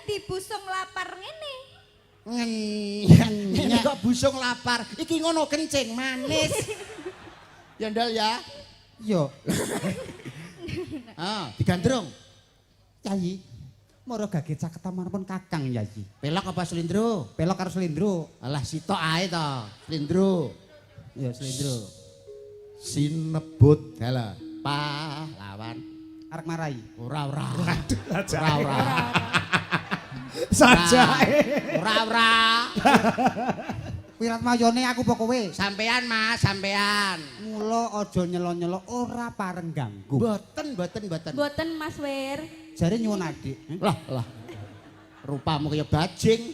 dadi busung lapar ngene? Ngene kok busung lapar. Iki ngono kencing manis. Ya Ndol ya. Yo, Ah, digandrung. Yayi. Moro gage caketan manapun Kakang Yayi. Pelok apa slindro? Pelok karo slendro. Alah sitok ae to, slindro. Ya slendro. Sinebut halah pahlawan. Arek marai. Ora ora. Aduh, Ora ora. Sajake. Ora ora. Wirat mayone aku apa kowe? Sampean Mas, sampean. Mula aja nyelo-nyelo ora pareng ganggu. Mboten, mboten, mboten. Mboten Mas Wir. Jare nyuwun adik. Lah, lah. Rupamu kaya bajing.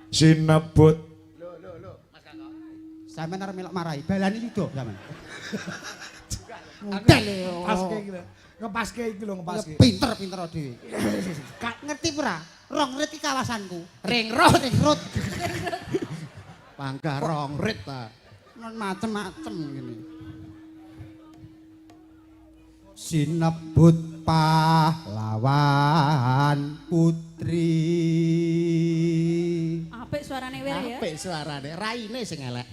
Sinebut. Sampeyan arep melok marai. Balani yuda sampeyan. Model. Paske iki lho. Ngepaske iki lho, ngepaske. Pinter-pinter dhewe. Ngerti ora? Rong rit iki kawasanku. Ring road, Ring road. Panggah rong rit ta. Non macem-macem ngene. Sinebut pahlawan putri. Apik suarane Wir ya. Apik suarane, raine sing elek.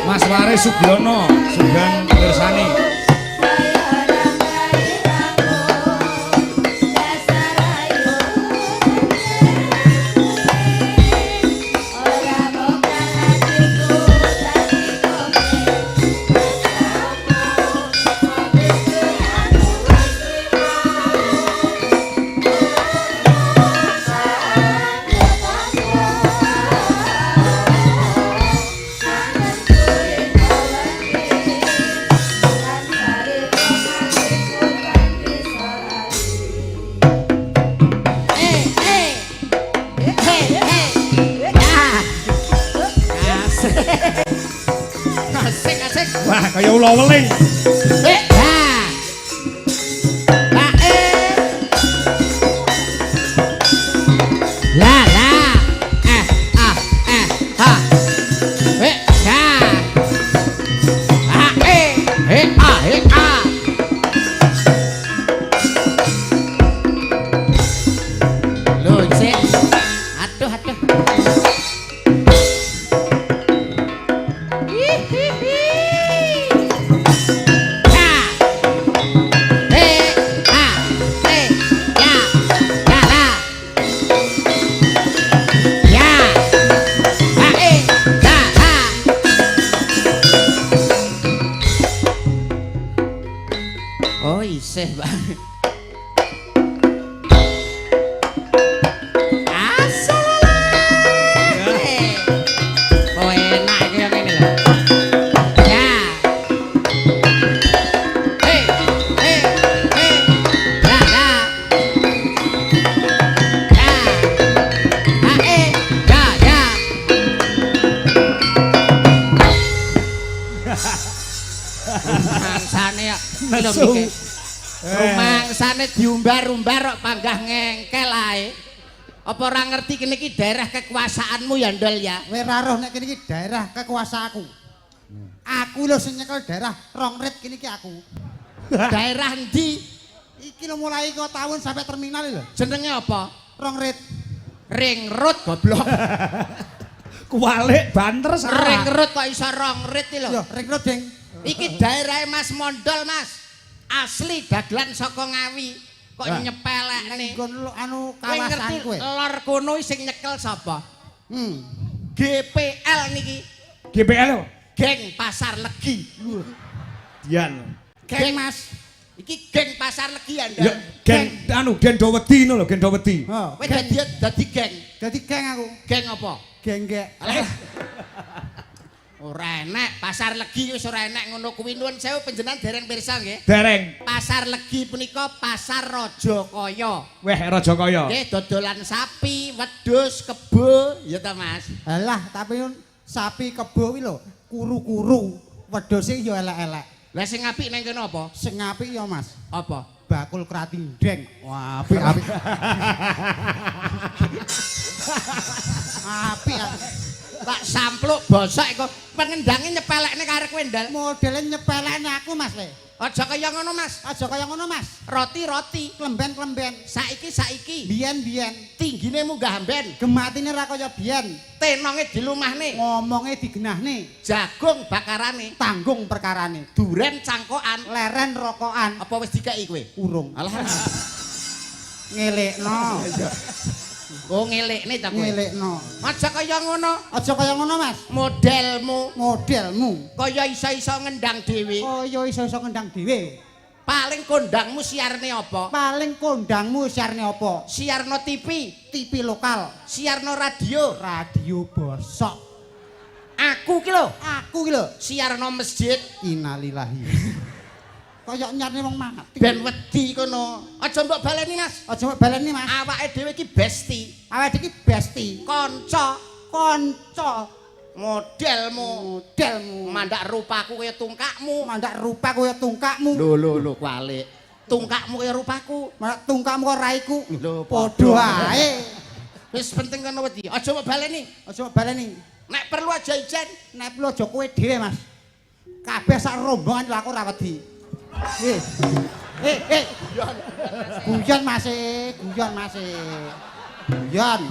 Mas Waris Sugiono, Sugeng Mirsani. Eh, eh. Eh, eh. Ah. Asik. Asik, asik. Wah, kaya ula weling. Eh, ah. Ah, eh. La, la. Eh, ah, eh, ha. Eh, ha. Ah, eh. Eh, ah, eh, ah. Loh, sik. Aduh, aduh. Hihihi. Ha. Eh, ha, eh, ya, ya, la. Ya. Ha, eh, ya, ha. Oh, isih, Pak. Asalalah. Oh, enak iki yang ini lho. Ya. Eh, eh, eh. Ya, ya. Ya. Ha, eh, ya, ya. Rumangsane ya. Iki lho Nesu. mikir. Rumangsane diumbar-umbar kok panggah ngengkel ae. Apa ora ngerti kene iki daerah kekuasaanmu ya, Ndol ya? Kowe ora roh nek kene iki daerah kekuasaanku. Aku lho sing nyekel daerah rong rit kene iki aku. Daerah endi? Iki lho mulai kok tahun sampai terminal lho. Jenenge apa? Rong rit. Ring road goblok. Kuwalik banter salah. Ring road kok iso rong rit iki lho. Yo, ring road, Ding. Iki daerahe Mas Mondol, Mas. Asli dagelan saka Ngawi. Kok Lah. nyepelekne. Nggon lo anu Kowe ngerti kawasan kowe. lor kono sing nyekel sapa? Hmm. GPL niki, GPL apa? Geng Pasar Legi. Dian. Geng Mas. Iki geng Pasar Legi ya, Ya, Ndol. gen anu gen do wedi ngono lho, gen do wedi. Oh, Kowe dadi geng. Dadi geng aku. Geng apa? Genggek. Alah. Ora enek, Pasar Legi wis ora enek ngono kuwi. Nuwun sewu, panjenengan dereng pirsa nggih? Dereng. Pasar Legi punika Pasar Raja Kaya. Weh, Raja Kaya. Nggih, dodolan sapi, wedhus, kebo, ya ta, Mas? Alah, tapi sapi kebo kuwi lho, kuru-kuru, wedhuse ya elek-elek. Lah sing apik nang kene apa? Sing apik ya, Mas. Apa? Bakul kratindeng. Wah, apik apik. Apik. Apik. Tak sampluk bosok iku pengendange nyepelekne karo kowe, Ndal. Modele nyepelekne aku, Mas, le. Aja kaya ngono, Mas. Aja kaya ngono, Mas. Roti-roti, Klemben-klemben. Saiki-saiki, Biyen-biyen. Tinggine munggah amben, Gematine ra kaya biyen. Tenonge dilumahne, Ngomonge digenahne. Jagung bakarane, Tanggung perkarane. Duren cangkokan. Leren rokokan. Apa wis dikeki kowe? Urung. Alah. Ngelekno. Oh, ngelekne ta kowe. Ngelekno. Aja kaya ngono. Aja kaya ngono, Mas. Modelmu Modelmu. Kaya iso-iso ngendang dhewe. Kaya iso-iso ngendang dhewe. Paling kondangmu siarne apa? Paling kondangmu siarne apa? Siarno TV, TV lokal, siarno radio. Radio bosok. Aku ki lho, Aku ki lho. Siarno masjid. Innalillahi. Kaya nyarne wong mati. Ben wedi kono. Aja mbok baleni, Mas. Aja mbok baleni, Mas. Awake dhewe iki besti, Awake iki besti, kanca, kanca, modelmu, modelmu. Mandak rupaku kaya tungkakmu. Mandak rupa kaya tungkakmu. Lho lho lho, kualik. Tungkakmu kaya rupaku. Mandak tungkakmu kaya raiku. Lho, padha ae. Wis penting kono wedi. Aja mbok baleni. Aja mbok baleni. Nek perlu aja ijen. Nek perlu aja kowe dhewe, Mas. Kabeh sak rombongan lho aku ora wedi. Eh. Eh, eh. Guyon, Mas, guyon, Mas. Guyon.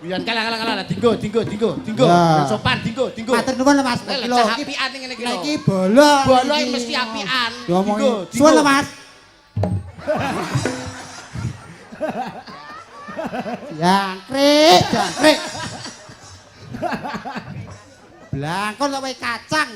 Guyon kalah kalah kalah dinggo dinggo dinggo dinggo. Ya. Ben sopan dinggo dinggo. Matur nuwun lho, Mas. Lah, Iki lho, cah iki apian ngene iki lho. Iki bolo. Bolo iki. mesti apian. Diomongi. Dinggo, dinggo. Suwun lho, Mas. Jangkrik, jangkrik. Blangkon kok kowe kacang.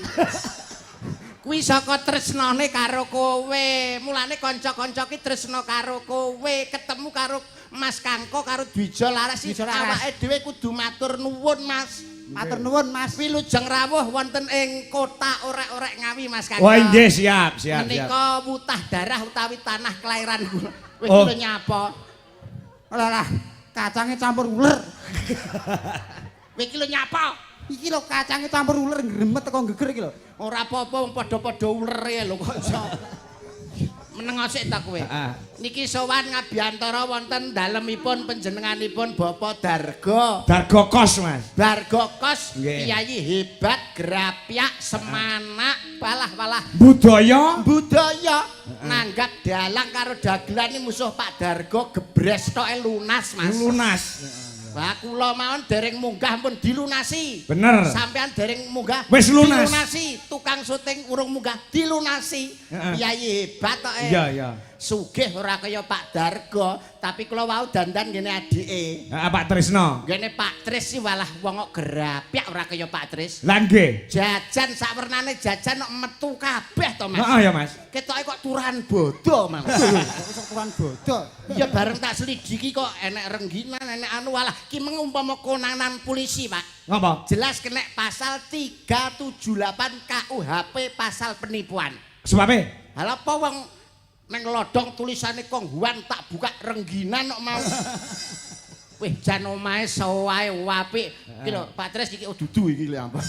Kuwi saka tresnane karo kowe. Mulane kanca-kanca ki tresna karo kowe, ketemu karo Mas Kangko karo Dwija Laras iki Dwija Laras. awake dhewe kudu matur nuwun, Mas. Matur nuwun, Mas. Wilujeng rawuh wonten ing kota Orek-orek Ngawi, Mas Kangko. Wah, nggih, siap, siap, siap. Menika wutah darah utawi tanah kelahiran kula. Wis Oh. lho nyapa? Alah lah, kacangnya campur uler. Kowe iki lho nyapa? Iki lho kacangnya campur uler ngremet teko geger iki lho. Ora apa-apa wong padha-padha ulere lho kok iso. Meneng sik ta kowe. Heeh. Niki sowan ngabiyantara wonten dalemipun panjenenganipun Bapak Dargo. Dargo Kos, Mas. Dargo Kos, Nggih. kiai hebat, grapyak, semanak, walah-walah Budaya budaya nanggap dalang karo dagelan ini musuh Pak Dargo gebres toke lunas, Mas. Lunas. Wah, kula mawon dereng munggah pun dilunasi. Bener. Sampean dereng munggah Wis lunas. dilunasi. Tukang syuting urung munggah dilunasi. Heeh. Kiai hebat toke. Iya, iya. Sugih ora kaya Pak Dargo, tapi kula wau dandan ngene adike. Heeh, Pak Trisno. Ngene Pak Tris sih walah wong kok grapyak ora kaya Pak Tris. Lah nggih. Jajan sakwernane jajan kok metu kabeh to, Mas. Heeh ya, Mas. Ketoke kok turahan bodo, Mas. Kok iso kurang bodoh. Ya bareng tak selidiki kok enek rengginan, enek anu walah ki meng umpama konanan polisi, Pak. Ngapa? Jelas kena pasal 378 KUHP pasal penipuan. Sebabe? Halah apa wong neng lodong tulisane Kong Huan tak buka rengginan kok mau. Wih, jan omahe sawae apik. Iki lho, Pak Tris iki oh dudu iki lho ampun.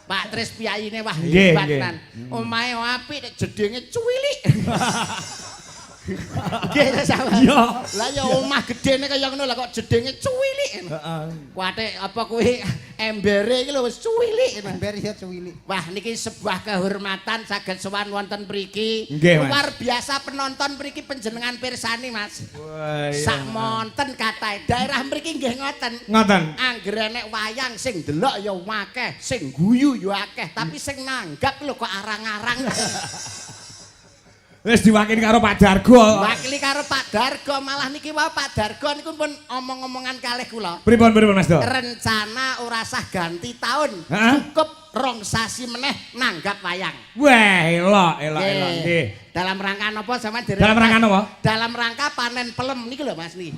Pak Tris piyayine wah Nggih, hebat nggih. tenan. Omahe apik nek jedinge cuwilik. Nggih sama. Iya. Lah ya omah gedene kaya ngono lah kok jedinge cuwilik. Heeh. Kuate apa kuwi embere iki lho wis cuwilik. Ember ya cuwilik. Wah niki sebuah kehormatan saged sowan wonten mriki. Nggih, Mas. Luar biasa penonton mriki panjenengan pirsani, Mas. Wah, iya. Sak monten katahe daerah mriki nggih ngoten. Ngoten. Angger enek wayang sing ndelok ya akeh, sing guyu ya akeh, tapi sing nanggap lho kok arang-arang. Wis diwakili karo Pak Dargo. Wakili karo Pak Dargo, malah niki wae Pak Dargo niku pun omong-omongan kalih kula. Pripun pripun Mas Do? Rencana ora sah ganti tahun. Heeh. Cukup rong sasi meneh nanggap wayang. Wah, elok, elok, elok. Nggih. Dalam rangka napa sampean dereng? Dalam rangka napa? Dalam rangka panen pelem niki lho Mas niki.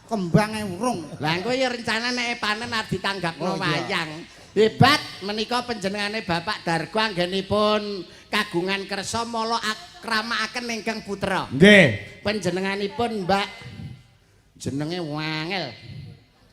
Kembange urung. Lah engko ya rencana nek panen arep ditanggapno Oh, iya. wayang. Hebat menika panjenengane Bapak Dargo anggenipun kagungan kersa mala akramakaken ingkang putra. Nggih. Panjenenganipun Mbak jenenge wangel.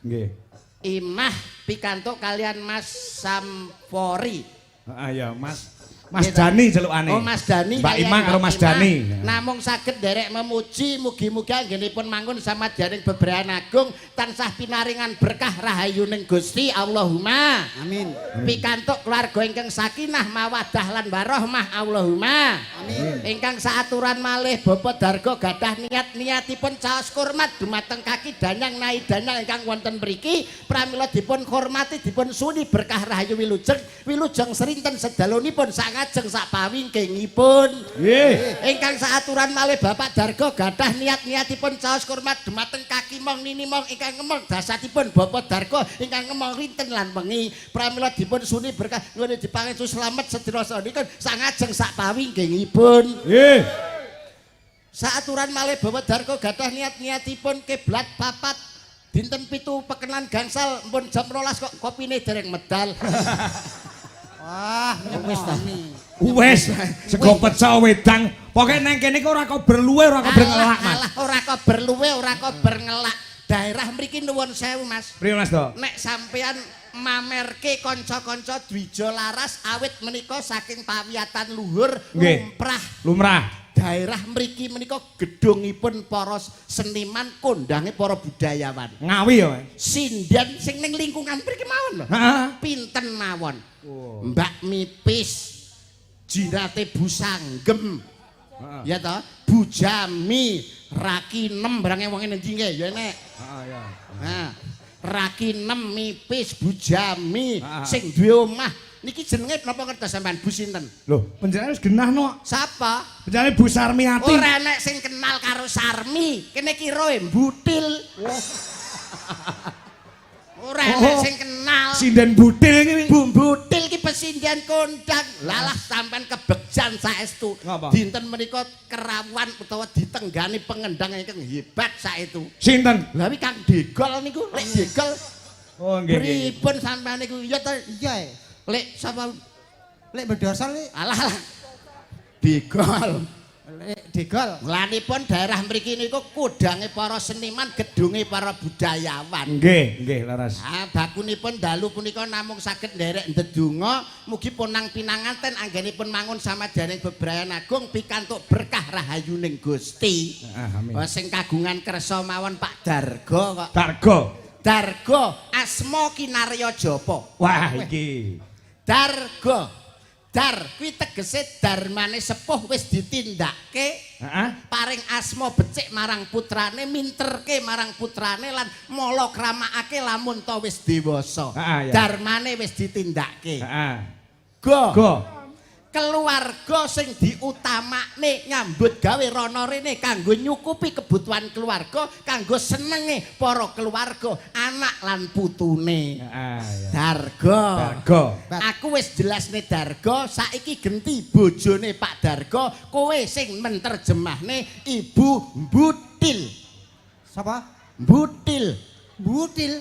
Nggih. Imah pikantuk kalian Mas Samfori. Heeh ya, Mas. Mas Dani celukane. Oh, Mas Dani Mbak kalian Imah karo Mas Dani. Namung saged nderek memuji, mugi-mugi anggenipun mangun samadyaning bebrayan agung tansah pinaringan berkah rahayuning Gusti. Allahumma. Amin. Pikantuk keluarga ingkang sakinah mawadah lan warahmah. Allahumma. Amin. Ingkang saaturan malih Bapak Dargo gadah niat-niatipun caos kurmat dumateng kaki danyang nai danyang ingkang wonten mriki, pramila dipun hormati, dipun suni berkah rahayu wilujeng wilujeng serinten sedalunipun sangajeng sakpawingkingipun. Nggih. Ingkang saaturan malih Bapak Dargo gadah niat-niatipun caos kurmat dumateng kaki mong nini mong ingkang ngemong dasatipun Bapak Dargo ingkang ngemong rinten lan wengi, pramila dipun suni berkah nyuwun dipangestu slamet sedina sanika sangajeng sakpawingkingipun. Nggih. Saaturan malih Bapak Dargo gadah niat-niatipun kiblat papat dinten 7 pekenan gangsal mpun jam 12 kok kopine dereng medal. Wah, wis ta. Wes, sego pecel wedang. Pokoke nang kene iki ora kober luwe, ora kober ngelak, Mas. Alah, ora kober luwe, ora kober ngelak. Daerah mriki nuwun sewu, Mas. Priye, Mas Do? Nek sampean mamerke kanca-kanca Dwija Laras awit menika saking pawiyatan luhur lumrah Lumrah. Daerah mriki menika gedhongipun para seniman, kondange para budayawan. Ngawi ya, Mas. Sinden sing ning lingkungan mriki mawon lho. Heeh. Pinten mawon. Oh. Mbak Mipis, Jirate Busanggem. Heeh. Ya toh, Bu Jami, Rakinem barange wong endi nggih ya nek. Heeh ya. Nah, Rakinem, Mipis, Bu Jami Ah. sing duwe omah niki jenenge napa ngertos sampean, Bu sinten? Loh, panjenengan wis genah no. Sapa? Panjenengane Bu Sarmiati. Ora enek sing kenal karo Sarmi. Kene ki roe mbutil. Ora enek Oh. sing kenal. Sinden butil iki. Bu mbutil ki pesinden kondang. Lalah sampean kebegjan saestu. Ngapa? Dinten menika kerawan utawa ditenggani pengendang ingkang hebat saestu. Sinten? Lah wi Kang Degol niku, Lek Degol. Oh, nggih nggih. Pripun sampean niku? Ya ta, Iya. Eh. Lek sapa? Lek bedosol lek Alah alah. Degol. Lek degol. Lanipun daerah mriki niku kudange para seniman, gedunge para budayawan. Nggih, nggih leres. Ah, bakunipun dalu punika namung saged nderek ndedonga mugi ponang pinanganten anggenipun mangun samadyaning bebrayan agung pikantuk berkah rahayuning Gusti. Ah, amin. Oh, sing kagungan kersa mawon Pak Dargo kok. Dargo. Dargo asma kinarya japa. Wah, iki. Dargo. Dar kuwi tegese darmane sepuh wis ditindakke. Heeh. Paring asma becik marang putrane, minterke marang putrane lan mala kramakake lamun ta wis dewasa. Heeh, ya. Darmane wis ditindakke. Heeh. Go. Go. Keluarga sing diutamakne nyambut gawe rono rene kanggo nyukupi kebutuhan keluarga, kanggo senenge para keluarga, anak lan putune. Heeh, ya. Dargo. Dargo. Aku wis jelasne Dargo, saiki genti bojone Pak Dargo, kowe sing menterjemahne Ibu Mbutil. Sapa? Mbutil. Butil.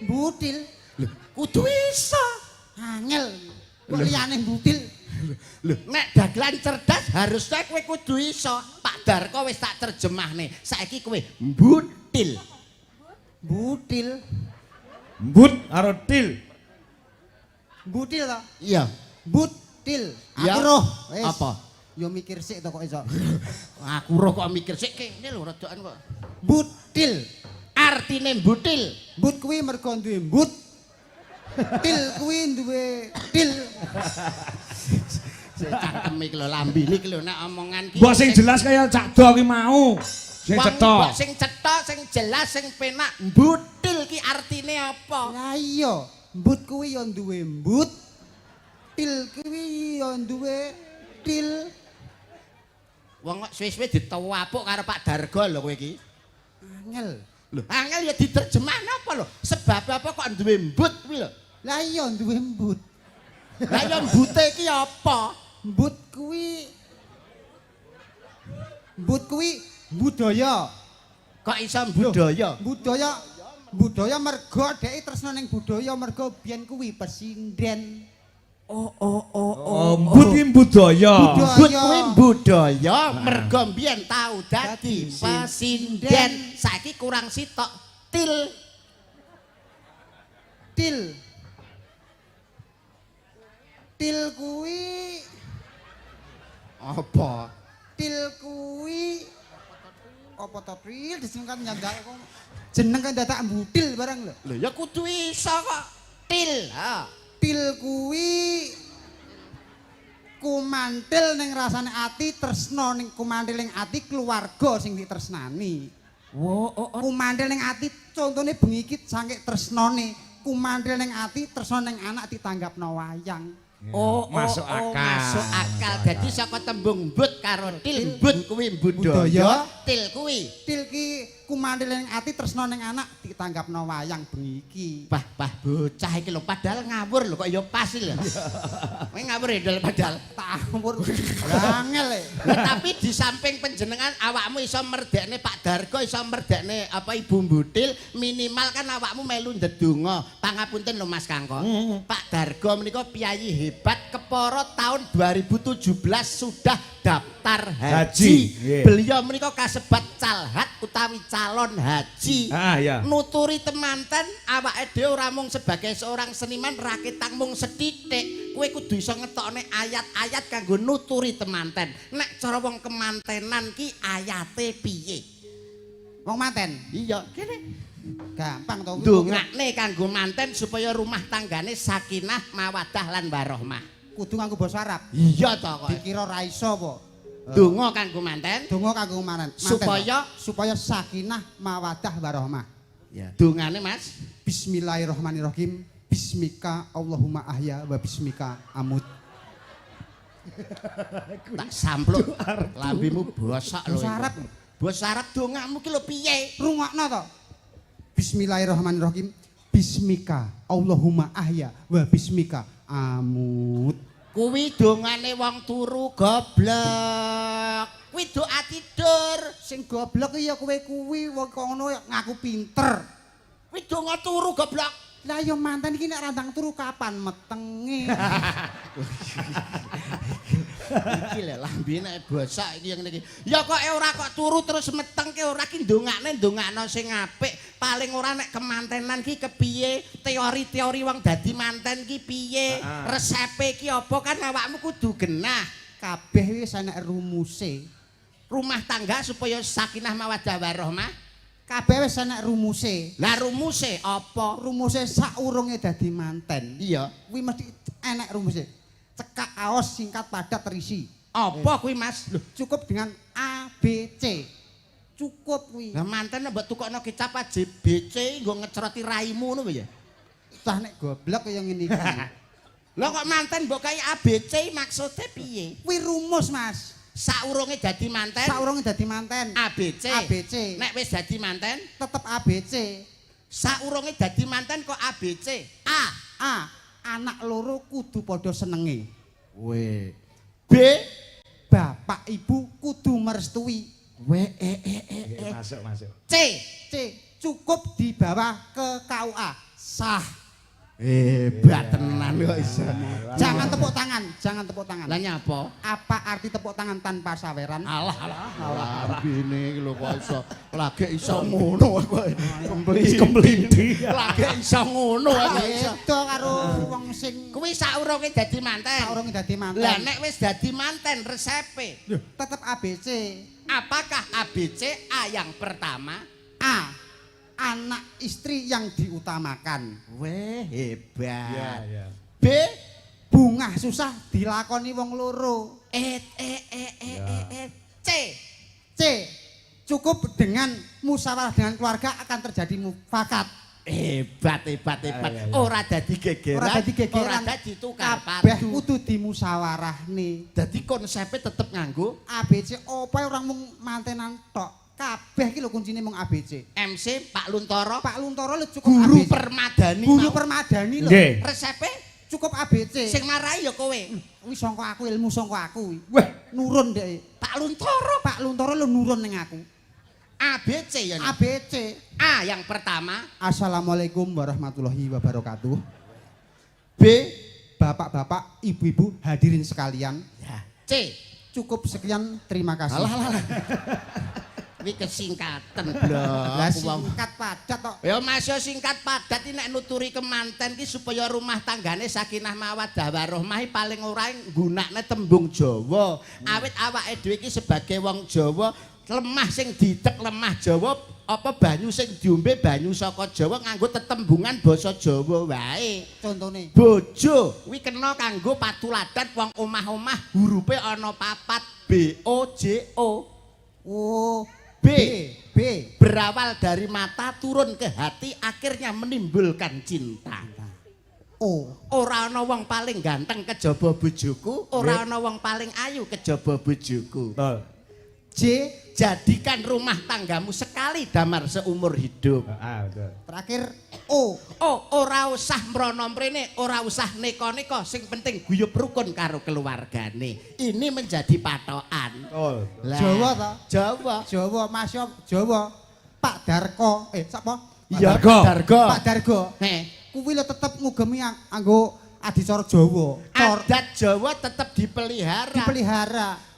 Butil. Lho, kudu iso. Angel. Kok liyane butil. Lho, nek dagelan cerdas harusnya kowe kudu iso. Pak Darko wis tak terjemahne. Saiki kowe mbutil. Butil. Mbut karo til. Butil to? Iya. Butil. Ya. Aku roh. Wis. Apa? Yo mikir sik to kok iso. Aku roh kok mikir sik kene lho rodokan kok. Butil. Artine mbutil. But kuwi mergo duwe but. Til kuwi duwe til. Sik cangkem iki lho, lambene iki lho nek omongan ki. Mbok sing jelas kaya Cak Do ki mau. Sing Wong cetha. mbok sing cetha, sing jelas, sing penak. Mbutil ki artine apa? Lah iya, but kuwi yo duwe but. Til kuwi yo duwe til. Wong kok suwe-suwe ditawapuk karo Pak Dargo lho kowe iki. Angel. Lho, angel ya diterjemahne apa lho? Sebab apa kok duwe mbut kuwi lho? Lah iya duwe mbut. Lah ya mbute iki apa? Mbut kuwi Mbut kuwi budaya. Kok iso budaya? Budaya. Budaya mergo dhek tresna ning budaya mergo biyen kuwi pesinden. Oh. Oh, mbut ki budaya. Budaya. But kuwi budaya mergo mbiyen tau dadi Dadi pesinden. Saiki kurang sitok til. Til. Til kuwi Apa? Til kuwi apa to til disengkat nyandak kok. Jeneng kan dadak mbutil barang lho. Lho ya kudu iso kok. Til. Ha. Til kuwi kumantil ning rasane ati tresna ning kumantil ning ati keluarga sing ditresnani. Wo oh, oh. Kumantil ning ati contone bengi iki saking tresnane, kumantil ning ati tresna ning anak ditanggapno wayang. Oh, Masuk oh, akal. Masuk akal. Dadi saka tembung but karo til, but kuwi Budaya. budaya, til kuwi. Til ki kumantil ning ati tresna ning anak ditanggapno wayang bengi iki. Bah, bah bocah iki lho padahal ngawur lho kok ya pas iki lho. Kowe ngawur ya Dol, padahal. Tawur angel e. Lah, tapi di samping penjenengan awakmu iso merdekne Pak Dargo, iso merdekne apa Ibu Mbutil, minimal kan awakmu melu ndedonga. Pangapunten lho Mas Kangko. Pak Dargo menika piyayi hebat kepara tahun 2017 sudah daftar haji. Haji, nggih. Beliau menika kasebat calhat utawi calon haji. Ah, iya. Nuturi temanten awake dhewe ora mung sebagai seorang seniman raketang mung sethithik. Kowe kudu iso ngetokne ayat-ayat kanggo nuturi temanten. Nek cara wong kemantenan ki ayate piye? Wong manten. Iya, kene. Gampang to. Ndongakne kanggo manten supaya rumah tanggane sakinah, mawadah lan warohmah. Kudu nganggo basa Arab. Iya to kok. Dikira ra iso apa? Donga kanggo manten. Donga kanggo manten. Supaya? Supaya sakinah, mawadah warohmah. Ya. Dongane Mas. Bismillahirrahmanirrahim. Bismika Allahumma ahya wa bismika amut. Tak sampluk lambimu bosok lho. Basa Arab. Basa Arab dongamu ki lho piye? Rungokno to. Bismillahirrahmanirrahim. Bismika Allahumma ahya wa bismika amut. Kuwi dongane wong turu goblok. Kuwi doa tidur. Sing goblok ya kowe kuwi wong kok ngono ngaku pinter. Kuwi donga turu goblok. Lah ya manten iki nek randang turu kapan metenge? Iki lho lambe nek bosok iki yang niki. Ya kok ora kok turu terus meteng ki ora ki ndongakne ndongakno sing apik. Paling ora nek kemantenan ki kepiye? Teori-teori wong dadi manten ki piye? Resepe ki apa kan awakmu kudu genah. Kabeh wis enek rumuse. Rumah tangga supaya sakinah mawaddah warahmah. Kabeh wis enek rumuse. Lah rumuse apa? Rumuse saurunge dadi manten. Iya. Kuwi mesti enek rumuse. Cekak aos singkat padat terisi. Apa kuwi Mas? Loh, cukup dengan A B C. Cukup kuwi. Lah manten mbok tukokno kecap A J B C nggo ngecroti raimu ngono piye? Cah nek goblok kaya ngene iki. Lah kok manten mbok kai A B C maksudnya piye? Kuwi rumus, Mas. Saurunge dadi manten Saurunge dadi manten. A B C. A B C. Nek wis dadi manten, Tetep A B C. saurunge dadi manten kok A B C. A. A. Anak loro kudu padha senenge. W. B. Bapak ibu kudu merestui. W E E E E. Masuk, masuk. C. C. Cukup dibawa ke KUA. Sah. Hebat tenan kok iso. Jangan tepuk tangan, jangan tepuk tangan. Lah nyapa? Apa arti tepuk tangan tanpa saweran? Alah alah. Lambene iki lho kok iso. Lagi iso ngono kok. Kempli. Kemplindi. Lagi iso ngono kok iso. Beda karo wong sing Kuwi saurunge dadi manten. saurunge dadi manten. Lah nek wis dadi manten resepe. Tetep ABC. Apakah ABC A yang pertama? A. Anak istri yang diutamakan. Weh, hebat. Iya, iya. B Bungah susah dilakoni wong loro. E E E E E E C. C. Cukup dengan musyawarah dengan keluarga akan terjadi mufakat. Hebat, hebat, hebat. Iya, iya. Ora dadi gegeran, Ora dadi gegeran. Ora dadi tukar Kabeh padu. kudu dimusyawarahne. Dadi konsepnya tetep nganggo ABC apa ora mung mantenan tok. Kabeh iki lho kuncine mung ABC. MC Pak Luntoro, Pak Luntoro lho cukup Guru ABC. Permadani. Guru mau. Permadani lho. Nggih. Resepe Cukup ABC. sing marai ya kowe. Kuwi sangka aku ilmu sangka aku. Wah, Nurun dhek. Pak Luntoro, Pak Luntoro lho nurun ning aku. A B C ya. A B C. A yang pertama. Assalamualaikum warahmatullahi wabarakatuh. B. Bapak-bapak, ibu-ibu, hadirin sekalian. Ya. C. Cukup sekian, terima kasih. Alah alah. Alah. Kuwi kesingkatan, blok. Lah singkat padat kok. Ya Mas yo singkat padat iki nek nuturi kemanten ki supaya rumah tanggane sakinah mawaddah warahmah paling ora nggunakne tembung Jawa. Awit awake dhewe iki sebagai wong Jawa, lemah sing ditek lemah Jawa, apa banyu sing diombe banyu saka Jawa nganggo tetembungan basa Jawa wae. Contone. Bojo kuwi kena kanggo patuladan wong omah-omah hurufe ana papat B O J O. Oh, B. B. Berawal dari mata turun ke hati akhirnya menimbulkan cinta. O. Ora ana wong paling ganteng kejaba bojoku, ora ana wong paling ayu kejaba bojoku. Betul. J. Jadikan rumah tanggamu sekali damar seumur hidup. Ah, betul. Terakhir O. Oh, ora usah mrono mrene, ora usah neko-neko, sing penting guyub rukun karo keluargane. Ini menjadi patokan. Betul. Lah, Jawa ta? Jawa. Jawa, Mas yo Jawa. Pak Darko, sapa? Iya, Dargo. Pak Dargo. Pak Dargo. Heh. Kuwi lho tetep ngugemi anggo adicara Jawa. Cor Adat Jawa tetep dipelihara. Dipelihara.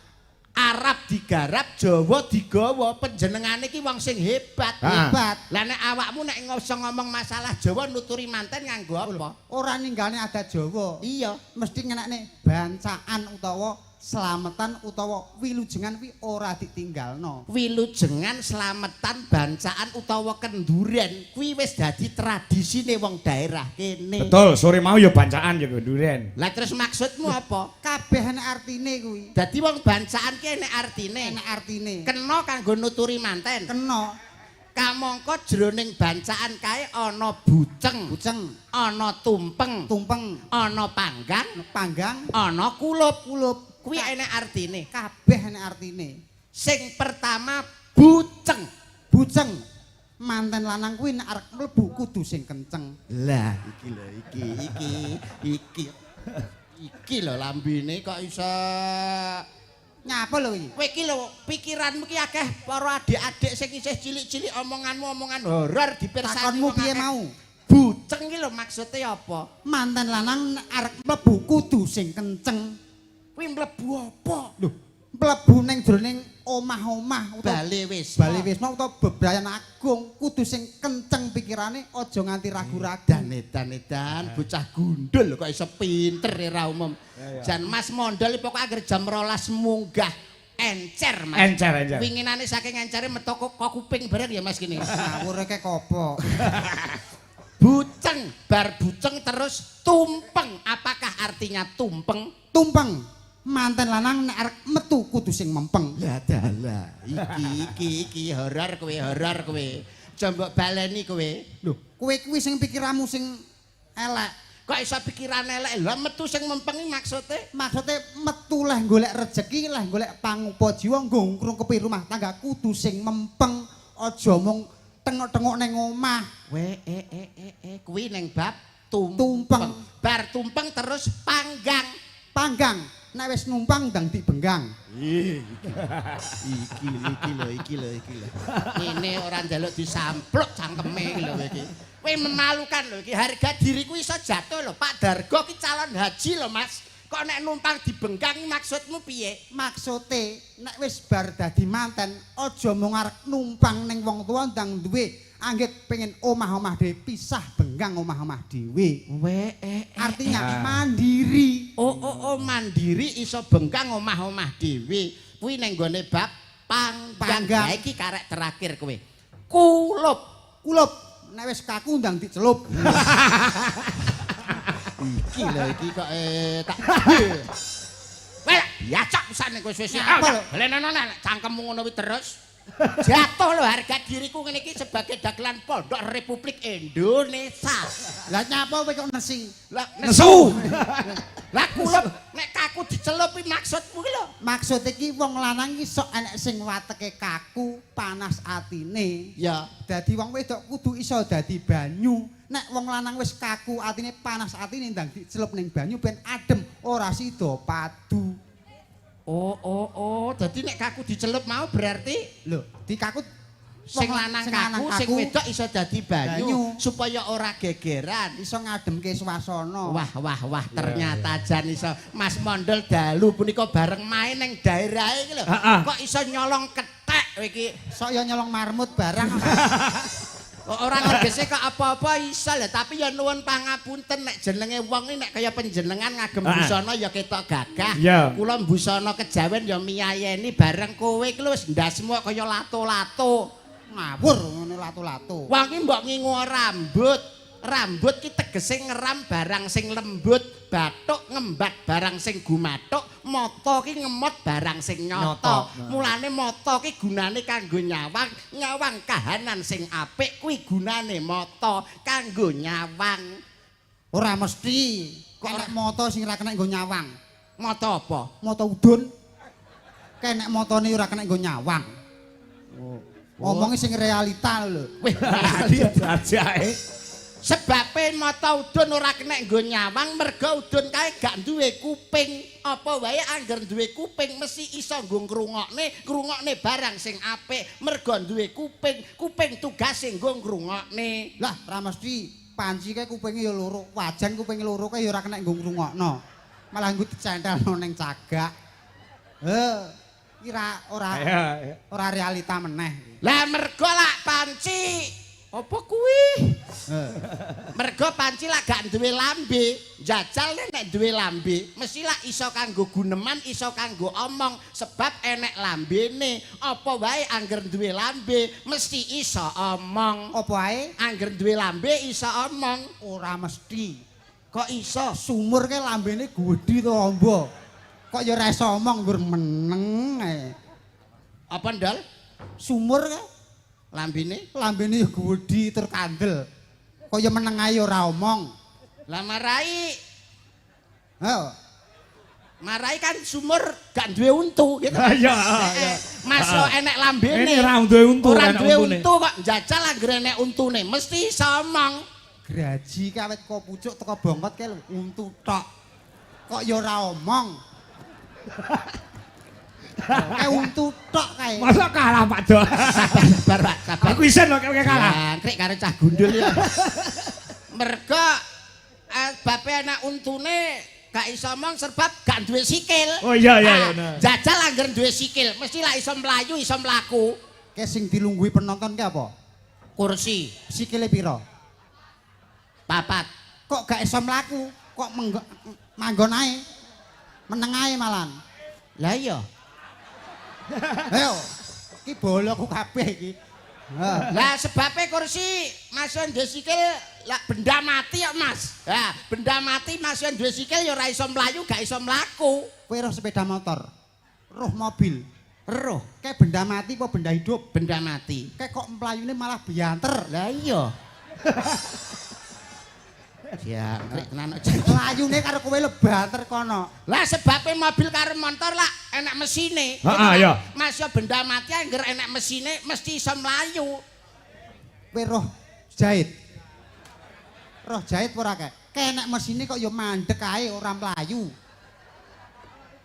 Arab digarap, Jawa digawa. Panjenengane iki wong sing hebat. Ah. Hebat. Lah nek awakmu nek iso ngomong masalah Jawa nuturi manten nganggo apa? Ora ninggalne adat Jawa. Iya. Mesti ngenakne bancaan utawa slametan utawa wilujengan kuwi ora ditinggalno. Wilujengan, slametan, bancaan utawa kenduren kuwi wis dadi tradisine wong daerah kene. Betul, sore mau ya bancaan ya kenduren. Lah terus maksudmu apa? Kabeh enek artine kuwi. Dadi wong bancaan ki enek artine. Enek artine. Kena kanggo nuturi manten. Kena. Kamangka jroning bancaan kae ana buceng, Buceng, ana tumpeng, tumpeng, ana panggang, panggang, ana kulup. Kulup. Kuwi enek artine. Kabeh enek artine. Sing pertama buceng. Buceng. Manten lanang kuwi nek arep mlebu kudu sing kenceng. Lah iki lho iki iki iki iki lho lambene kok iso. Nyapa lho iki? Kowe iki lho pikiranmu ki akeh para adik-adik sing isih cilik-cilik omonganmu omongan horor dipirsani. Takonmu Wong piye akeh. mau? Buceng ki lho maksude apa? Manten lanang nek arep mlebu kudu sing kenceng. Kuwi mlebu apa? Lho, mlebu ning jroning omah-omah utawa Bale wis. Bale Wisma utawa bebrayan agung kudu sing kenceng pikirane, aja nganti ragu-ragu. Dan edan edan bocah gundul kok iso pinter ora umum. Jan Mas Mondol pokoke anggere jam 12 munggah encer, Mas. Encer, encer. Winginane saking encere metu kok kuping bareng ya Mas kene. Ngawur kek apa? Buceng, bar buceng terus tumpeng. Apakah artinya tumpeng? Tumpeng. Manten lanang nek arep metu kudu sing mempeng. Ya dalah, iki iki iki horor kowe, horor kowe. Coba baleni kowe. Lho, kowe kuwi sing pikiranmu sing elek. Kok iso pikiran elek? Lah metu sing mempeng iki maksude? Maksude metu leh golek rejeki, leh golek pangupa jiwa nggo ngrungkepi rumah tangga kudu sing mempeng, aja mung tengok-tengok ning omah. We e e e e kuwi ning bab tumpeng. Tumpeng. Bar tumpeng terus panggang. Panggang. Nek wis numpang ndang dibenggang. Iki iki lho iki lho iki lho. Ngene ora njaluk disampluk cangkeme iki lho iki. Kowe memalukan lho iki, harga diriku iso jatuh lho. Pak Dargo ki calon haji lho, Mas. Kok nek numpang dibenggang maksudmu piye? Maksude nek wis bar dadi manten aja mung arep numpang ning wong tuwa ndang duwe anggit pengen omah-omah dhewe, pisah benggang omah-omah dhewe. We e Artinya Ah. mandiri. Oh oh oh mandiri iso bengkang omah-omah dhewe. Kuwi ning gone bab panggang. Panggang. Lah iki karek terakhir kowe. Kulup. Kulup. Nek wis kaku ndang dicelup. Iki lho iki kok tak. Weh, biacak pisane kowe suwe-suwe. Nyapa lho? Lenono nek cangkemmu ngono kuwi terus. Jatuh lho harga diriku ngene iki sebagai dagelan pondok Republik Indonesia. Lah nyapa kowe kok nesi? Lah Nesu. Lah kulup nek kaku dicelup iki maksudmu ki lho. Maksud iki wong lanang iki sok enek sing wateke kaku, panas atine. Ya. Dadi wong wedok kudu iso dadi banyu. Nek wong lanang wis kaku atine, panas atine, ndang dicelup ning banyu ben adem, ora sida padu. Oh oh oh, dadi nek kaku dicelup mau berarti Lho, dikaku Sing lanang kaku, sing wedok iso dadi banyu supaya ora gegeran. Iso ngademke swasana. Wah, wah, wah, ternyata jan iso Mas Mondol dalu punika bareng main ning daerahe iki lho. Kok iso nyolong kethek kowe iki? Sok ya nyolong marmut barang. Kok ora tegese kok apa-apa iso lho, tapi ya nuwun pangapunten nek jenenge wong iki nek kaya panjenengan ngagem busana ya ketok gagah. Kula busana kejawen ya miyayeni bareng kowe iki lho wis ndasmu kaya lato-lato. Ngawur ngono lato-lato. Wong ki mbok ngingu rambut. Rambut ki tegese ngeram barang sing lembut, bathuk ngembat barang sing gumathuk, mata ki ngemot barang sing nyata. Mulane mata ki gunane kanggo nyawang, nyawang kahanan sing apik kuwi gunane mata kanggo nyawang. Ora mesti. Kok nek mata sing ora kena nggo nyawang. Mata apa? Mata udun. Kae nek matane ora kena nggo nyawang. Ngomongi sing realita lho. Wih, Jajake. Sebabe mata udun ora kena nggo nyawang merga udun kae gak duwe kuping. Apa wae angger duwe kuping mesti iso nggo ngrungokne, ngrungokne barang sing apik. Merga duwe kuping, kuping tugase nggo ngrungokne. Lah, ora mesti. Panci kae kupinge ya loro, wajan kupinge loro kae ya ora kena nggo ngrungokno. Malah nggo dicentelno ning cagak. Heh, iki ora realita meneh. Lah merga lak panci apa kuwi? Merga panci lak gak duwe lambe, jajal nek duwe lambe, mesti lak iso kanggo guneman, iso kanggo omong, sebab enek lambene. Apa wae angger duwe lambe, mesti iso omong. Apa wae? Angger duwe lambe iso omong. Ora mesti. Kok iso? Sumur kae lambene gedhi to amba. Kok ya ora iso omong nggur meneng ae. Apa ndol? Sumur kae lambene? Lambene ya gedhi tur kandel. Kok ya meneng ae ora omong. Lah marai. Heeh. Marai kan sumur gak duwe untu gitu. Iya, iya. Mas enek lambene. Ini ora duwe untu, ora duwe untu kok njajal anggere enek untune mesti iso omong. Graji kawit kok pucuk teko bongkot kae lho untu tok. Kok ya ora omong. Kae untu tok kae. Masa kalah Pak Dol. Sabar Pak, sabar. Aku isen lho kae kalah. Jangkrik karo cah gundul ya. Merga bape anak untune gak iso omong sebab gak duwe sikil. Oh iya iya iya. Jajal angger duwe sikil, mesti lak iso mlayu, iso mlaku. Kae sing dilungguhi penonton ki apa? Kursi. Sikile pira? 4. Kok gak iso mlaku? Kok manggon ae? Meneng ae malan. Lah iya. Ayo, iki boloku kabeh iki. Lah sebabe kursi Mas duwe sikil lah benda mati kok Mas. Lah benda mati Mas duwe sikil ya ora iso mlayu, gak iso mlaku. Kowe roh sepeda motor, roh mobil, roh. Kayak benda mati apa benda hidup? Benda mati. Kayak kok mlayune malah bianter. Lah iya. Ya, tenan kok. Layune karo kowe lho banter kono. Lah sebabe mobil karo motor lah enek mesine. Heeh, iya. Mas yo benda mati angger enek mesine mesti iso mlayu. Kowe roh jahit. Roh jahit ora kae? Kae enek mesine kok ya mandek ae ora mlayu.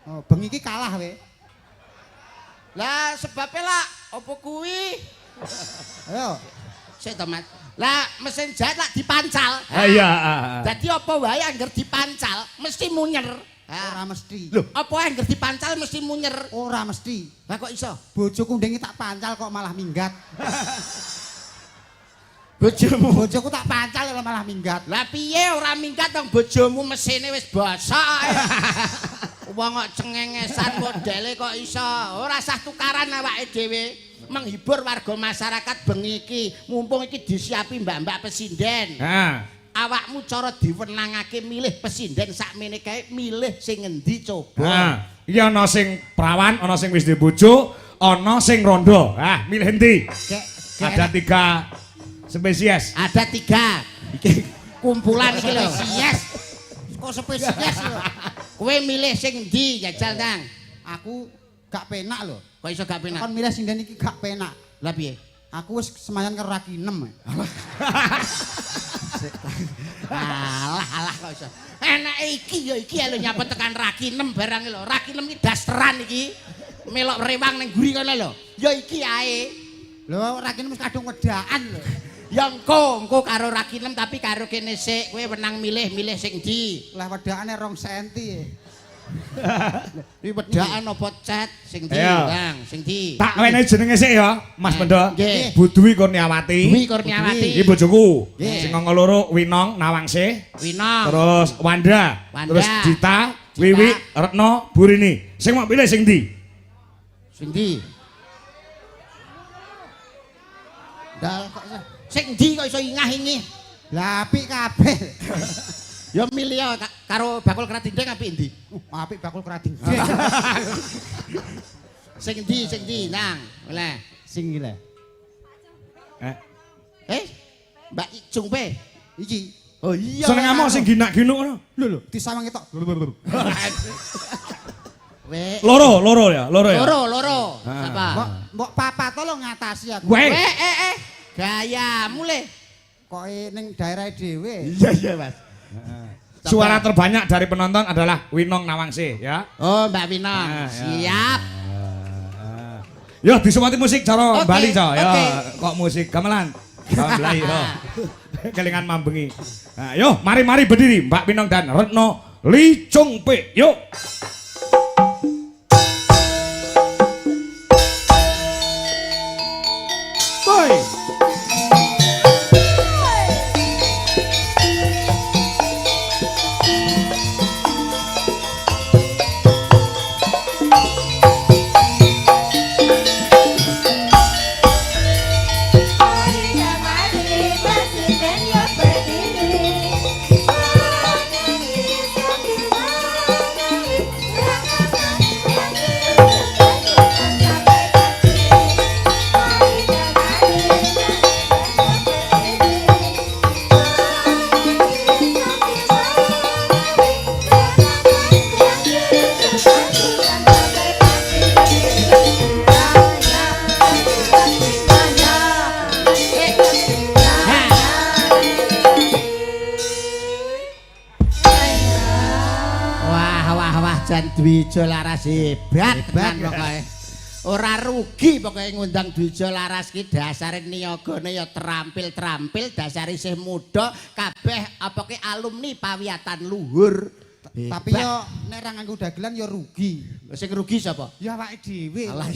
Oh, bengi iki kalah we. Lah sebabe lah apa kuwi? Ayo. Sik to, Mas. Lah mesin jahit lak dipancal. Iya. Dadi apa wae angger dipancal mesti munyer. Ora mesti. Lho, apa wae angger dipancal mesti munyer? Ora mesti. Lah kok iso? Bojoku ndengi tak pancal kok malah minggat. Bojomu. Bojoku tak pancal kok malah minggat. Lah piye ora minggat wong bojomu mesine wis bosok. Wong kok cengengesan modele kok iso. Ora sah tukaran awake dhewe. Menghibur warga masyarakat bengi iki, mumpung iki disiapi mbak-mbak pesinden. Heeh. Awakmu cara diwenangake milih pesinden sakmene kae milih sing ngendi coba. Heeh. Iki ana sing prawan, ana sing wis duwe bojo, ana sing rondo. Ah, milih endi? Ada 3 spesies. Ada 3. Iki kumpulan iki lho. Spesies. Kok spesies lho? Kowe milih sing endi jajal Kang? Aku gak penak lho. Kok iso gak penak? Kon milih sinden iki gak penak. Lah piye? Aku wis semayan karo Rakinem. Alah alah kok iso. Enake iki ya iki lho nyapa tekan Rakinem barang lho. Rakinem iki dasteran iki. Melok rewang ning guri kono lho. Ya iki ae. Lho Rakinem wis kadung wedakan lho. Ya engko, engko karo Rakinem tapi karo kene sik, kowe wenang milih-milih sing ndi. Lah wedakane 2 senti. Kuwi wedakan apa cet sing ndi, Kang? Sing ndi? Tak wenehi jenenge sik ya, Mas Bendo. Nggih. Bu Dwi Kurniawati. Dwi Kurniawati. Iki bojoku. Nggih. Sing angka loro Winong Nawangsih. Winong. Terus Wanda, Wanda. terus Dita, Wiwi, Retno, Burini. Sing mau pilih sing ndi? Sing ndi? Dal kok iso. Sing ndi kok iso ingah-ingih? Lah apik kabeh. Ya milih ya karo bakul kradindeng apik ndi? Apik bakul krading. Sing ndi sing ndi nang? Oleh. Sing iki lho. Eh. Eh, Mbak Icung pe. Iki. Oh iya. Seneng ngamuk sing ginak-ginuk ngono. Lho lho, disawang ketok. We. Loro, loro ya, loro ya. Loro, loro. Ah. Sapa? Mbok mbok papa to lo ngatasi aku. Weh. Eh, eh, eh. Gayamu le. Kok ning daerah dhewe. Iya, iya, Mas. Suara terbanyak dari penonton adalah Winong Nawangsih ya. Oh, Mbak Winong. Ah, ya. Siap. Yo disumati musik cara Oke, Bali co. Ya, oke. kok musik gamelan. Gamelan Bali yo. Kelingan mambengi. Nah, yo mari-mari berdiri Mbak Winong dan Retno Lee Chung Pe. Yuk. Boy. Wah, wah, wah, jan Dwijo Laras hebat tenan pokoke. Ora rugi pokoke ngundang Dwijo Laras ki dasare niyagane ya terampil-terampil, dasare isih muda, kabeh apa ki alumni pawiyatan luhur. Tapi yo nek ra nganggo dagelan yo rugi. Sing rugi sapa? Ya awake dhewe. Alah.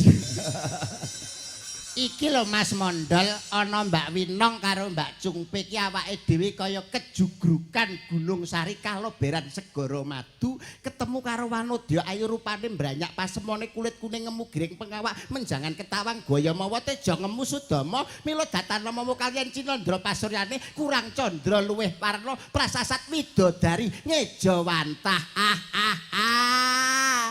Iki lho Mas Mondol, ana Mbak Winong karo Mbak Cungpe iki awake dhewe kaya kejugrukan Gunung Sari kaloberan Segara Madu, ketemu karo Wanodya ayu rupane mbranyak pasemone kulit kuning ngemu giring pengawak menjangan ketawang gaya mawa teja ngemu sudama mila datan mawa kaliyan Cinandra pasuryane kurang candra luwih warna prasasat widodari ngejawantah ah ah ah.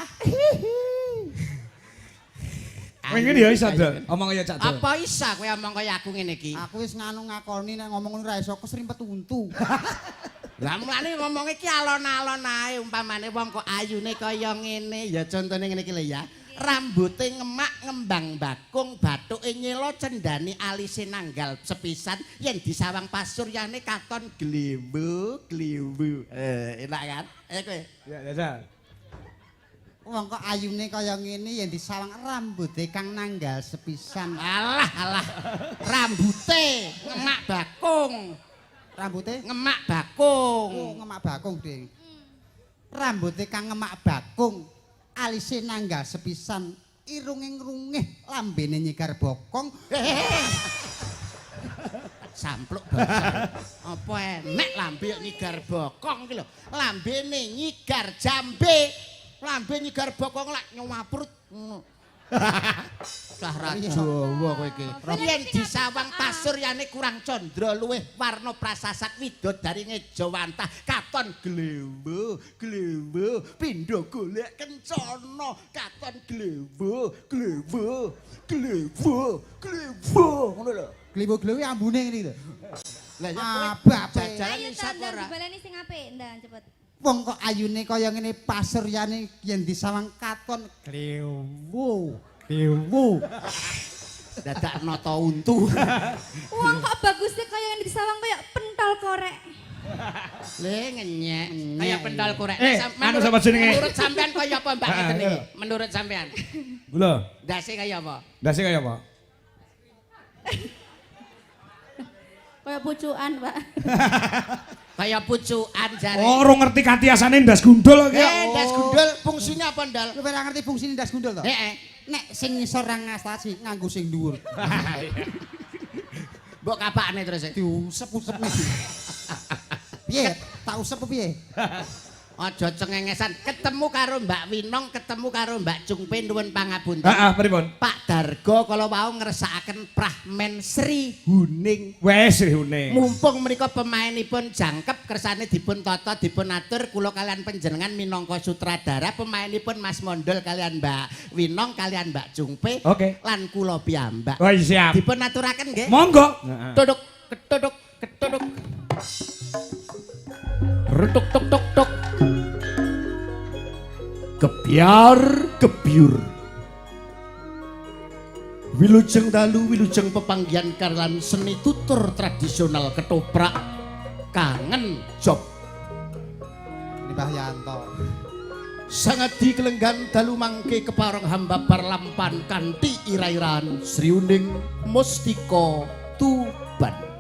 Kowe ngene ya iso, Dol. Omong kaya Cak Dol. Apa isa kowe omong kaya aku ngene iki? Aku wis nganu ngakoni nek ngomong ngono ra iso kesrimpet untu. Lah mulane ngomong iki alon-alon ae umpamane wong kok ayune kaya ngene ya contone ngene iki lho ya. Rambute ngemak ngembang bakung, bathuke nyela cendhani alise nanggal sepisan yen disawang pasuryane katon glembu glembu. Enak kan? Ayo kowe. Ya, jajal. Wong kok ayune kaya ngene yen disawang rambute kang nanggal sepisan. Alah alah. Rambute ngemak bakung, Rambute ngemak bakung. oh, ngemak bakung, Ding. Rambute kang ngemak bakung, alise nanggal sepisan, irunge ngrungih, lambene nyigar bokong. Sampluk basa. Apa enek lambe kok nyigar bokong iki lho. Lambene nyigar jambe. Lambe nyigar bokong lak nyaprut ngono. Cah ra Jawa kowe iki. Yen disawang pasuryane kurang candra luwih warna prasasat widodari ngejawantah katon glembo glembo pindha golek kencana katon glembo glembo glembo glembo ngono lho. Gliwo-gliwo ambune ngene iki lho. Lah ya kowe Abape. jajalan Ayo iso apa tandang ora? dibaleni sing apik, ndang cepet. Wong kok ayune kaya ngene pasuryane yen disawang katon gliwo gliwo. Dadak nata untu. Wong kok bagusnya kaya ngene disawang kaya pentol korek. Le ngenyek, kaya pentol korek. Anu sapa jenenge? Menurut sampean kaya apa Mbak ngeten iki? Iya. Menurut sampean. Lho, Ndase kaya apa? ndase kaya apa? Kaya pucukan, Pak. Kaya pucukan jare. Oh, ora ngerti katiasane ndas gundul iki. Eh, ndas gundul fungsine apa, Ndal? Kowe ora ngerti fungsine ndas gundul to? Heeh. Nek sing ngisor ra ngastasi nganggo sing dhuwur. Mbok kapakne terus. Diusep-usep iki. Piye? Tak usep piye? Aja cengengesan. Ketemu karo Mbak Winong, ketemu karo Mbak Jungpe nuwun pangapunten. Heeh, pripun? Pak Dargo kala wau ngersakaken Prahmen Sri Huning. Wes rihune. Mumpung menika pemainipun jangkep kersane dipun tata dipun atur kula kalian panjenengan minangka sutradara pemainipun Mas Mondol kalian Mbak Winong kalian Mbak Jungpe Oke. lan kula piyambak. Oh, siap. Dipun aturaken nggih. Monggo. Heeh. Tuduk ketuduk ketuduk. Rutuk tuk tuk tuk. Gebyar gebyur. Wilujeng dalu wilujeng pepanggihan kalian seni tutur tradisional ketoprak kangen job. Ini Mbah Yanto. Sangadi kelenggan dalu mangke kepareng hamba barlampan kanthi ira-iran Sriuning Mustika Tuban.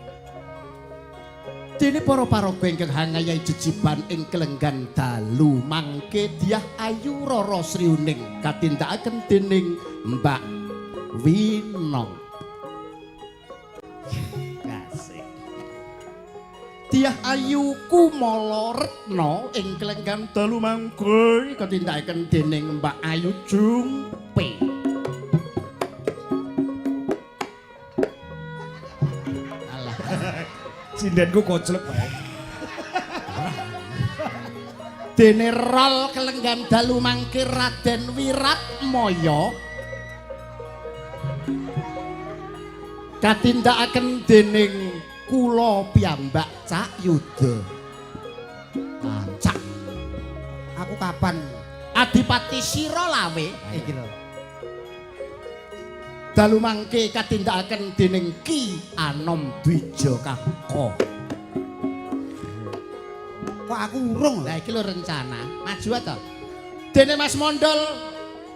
Dene para paraga ingkang hangayahi jejiban ing kelenggan dalu mangke Dyah Ayu Rara Sriuning katindakaken dening Mbak Winong. Asik. Dyah Ayu Kumala Retna ing kelenggan dalu mangke katindakaken dening Mbak Ayu Jungpe. Alah. Sindenku koclek bae. Dene rol kelenggan dalu mangke Raden Wiratmaya katindakaken dening kula piyambak Cak Yuda. Cak Aku kapan? Adipati Sira Lawe Iki lho. dalu mangke katindakaken dening Ki Anom Dwija Kangka. Kok aku urung? Lah iki lho rencana. Maju to. Dene Mas Mondol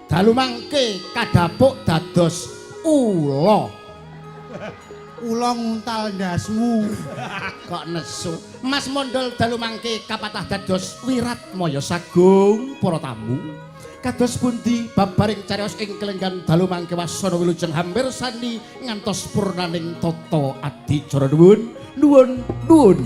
dalu mangke kadhapuk dados ula. Ula nguntal ndasmu. Kok nesu. Mas Mondol dalu mangke kapatah dados Wiratmaya sagung para tamu. Kados pundi babaring cariyos ing kelenggan dalu mangke wasana wilujeng hampir sani ngantos purnaning tata adicara nuwun nuwun nuwun.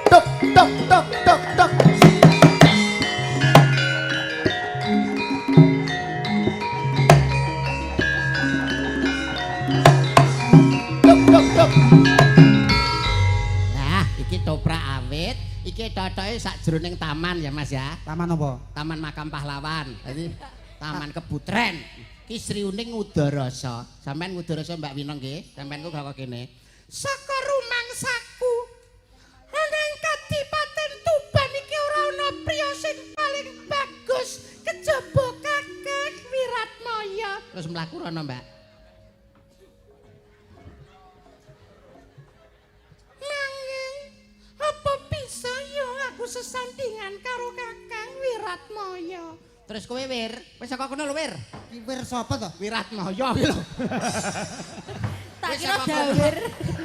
Tok tok tok tok tok. Tok tok tok. Nah, iki toprak awit, iki totoke sakjroning taman ya Mas ya. Taman apa? Taman Makam Pahlawan. Dadi Taman Kebutren. Ki Sriuning Ngudarasa. Sampeyan Ngudarasa Mbak Winong nggih. Sampeyan ku kok kene. Saka rumangsaku ana ing Kadipaten Tuban iki ora ana priya sing paling bagus kejaba Kakang Wiratmaya. Terus mlaku rono, Mbak. Nanging apa bisa ya aku sesandingan karo Kakang Wiratmaya? Terus kowe Wir, wis saka kono lho Wir. Ki wir sapa to? Wiratmaya kuwi lho. Tak Wis kira saka kono. dawir.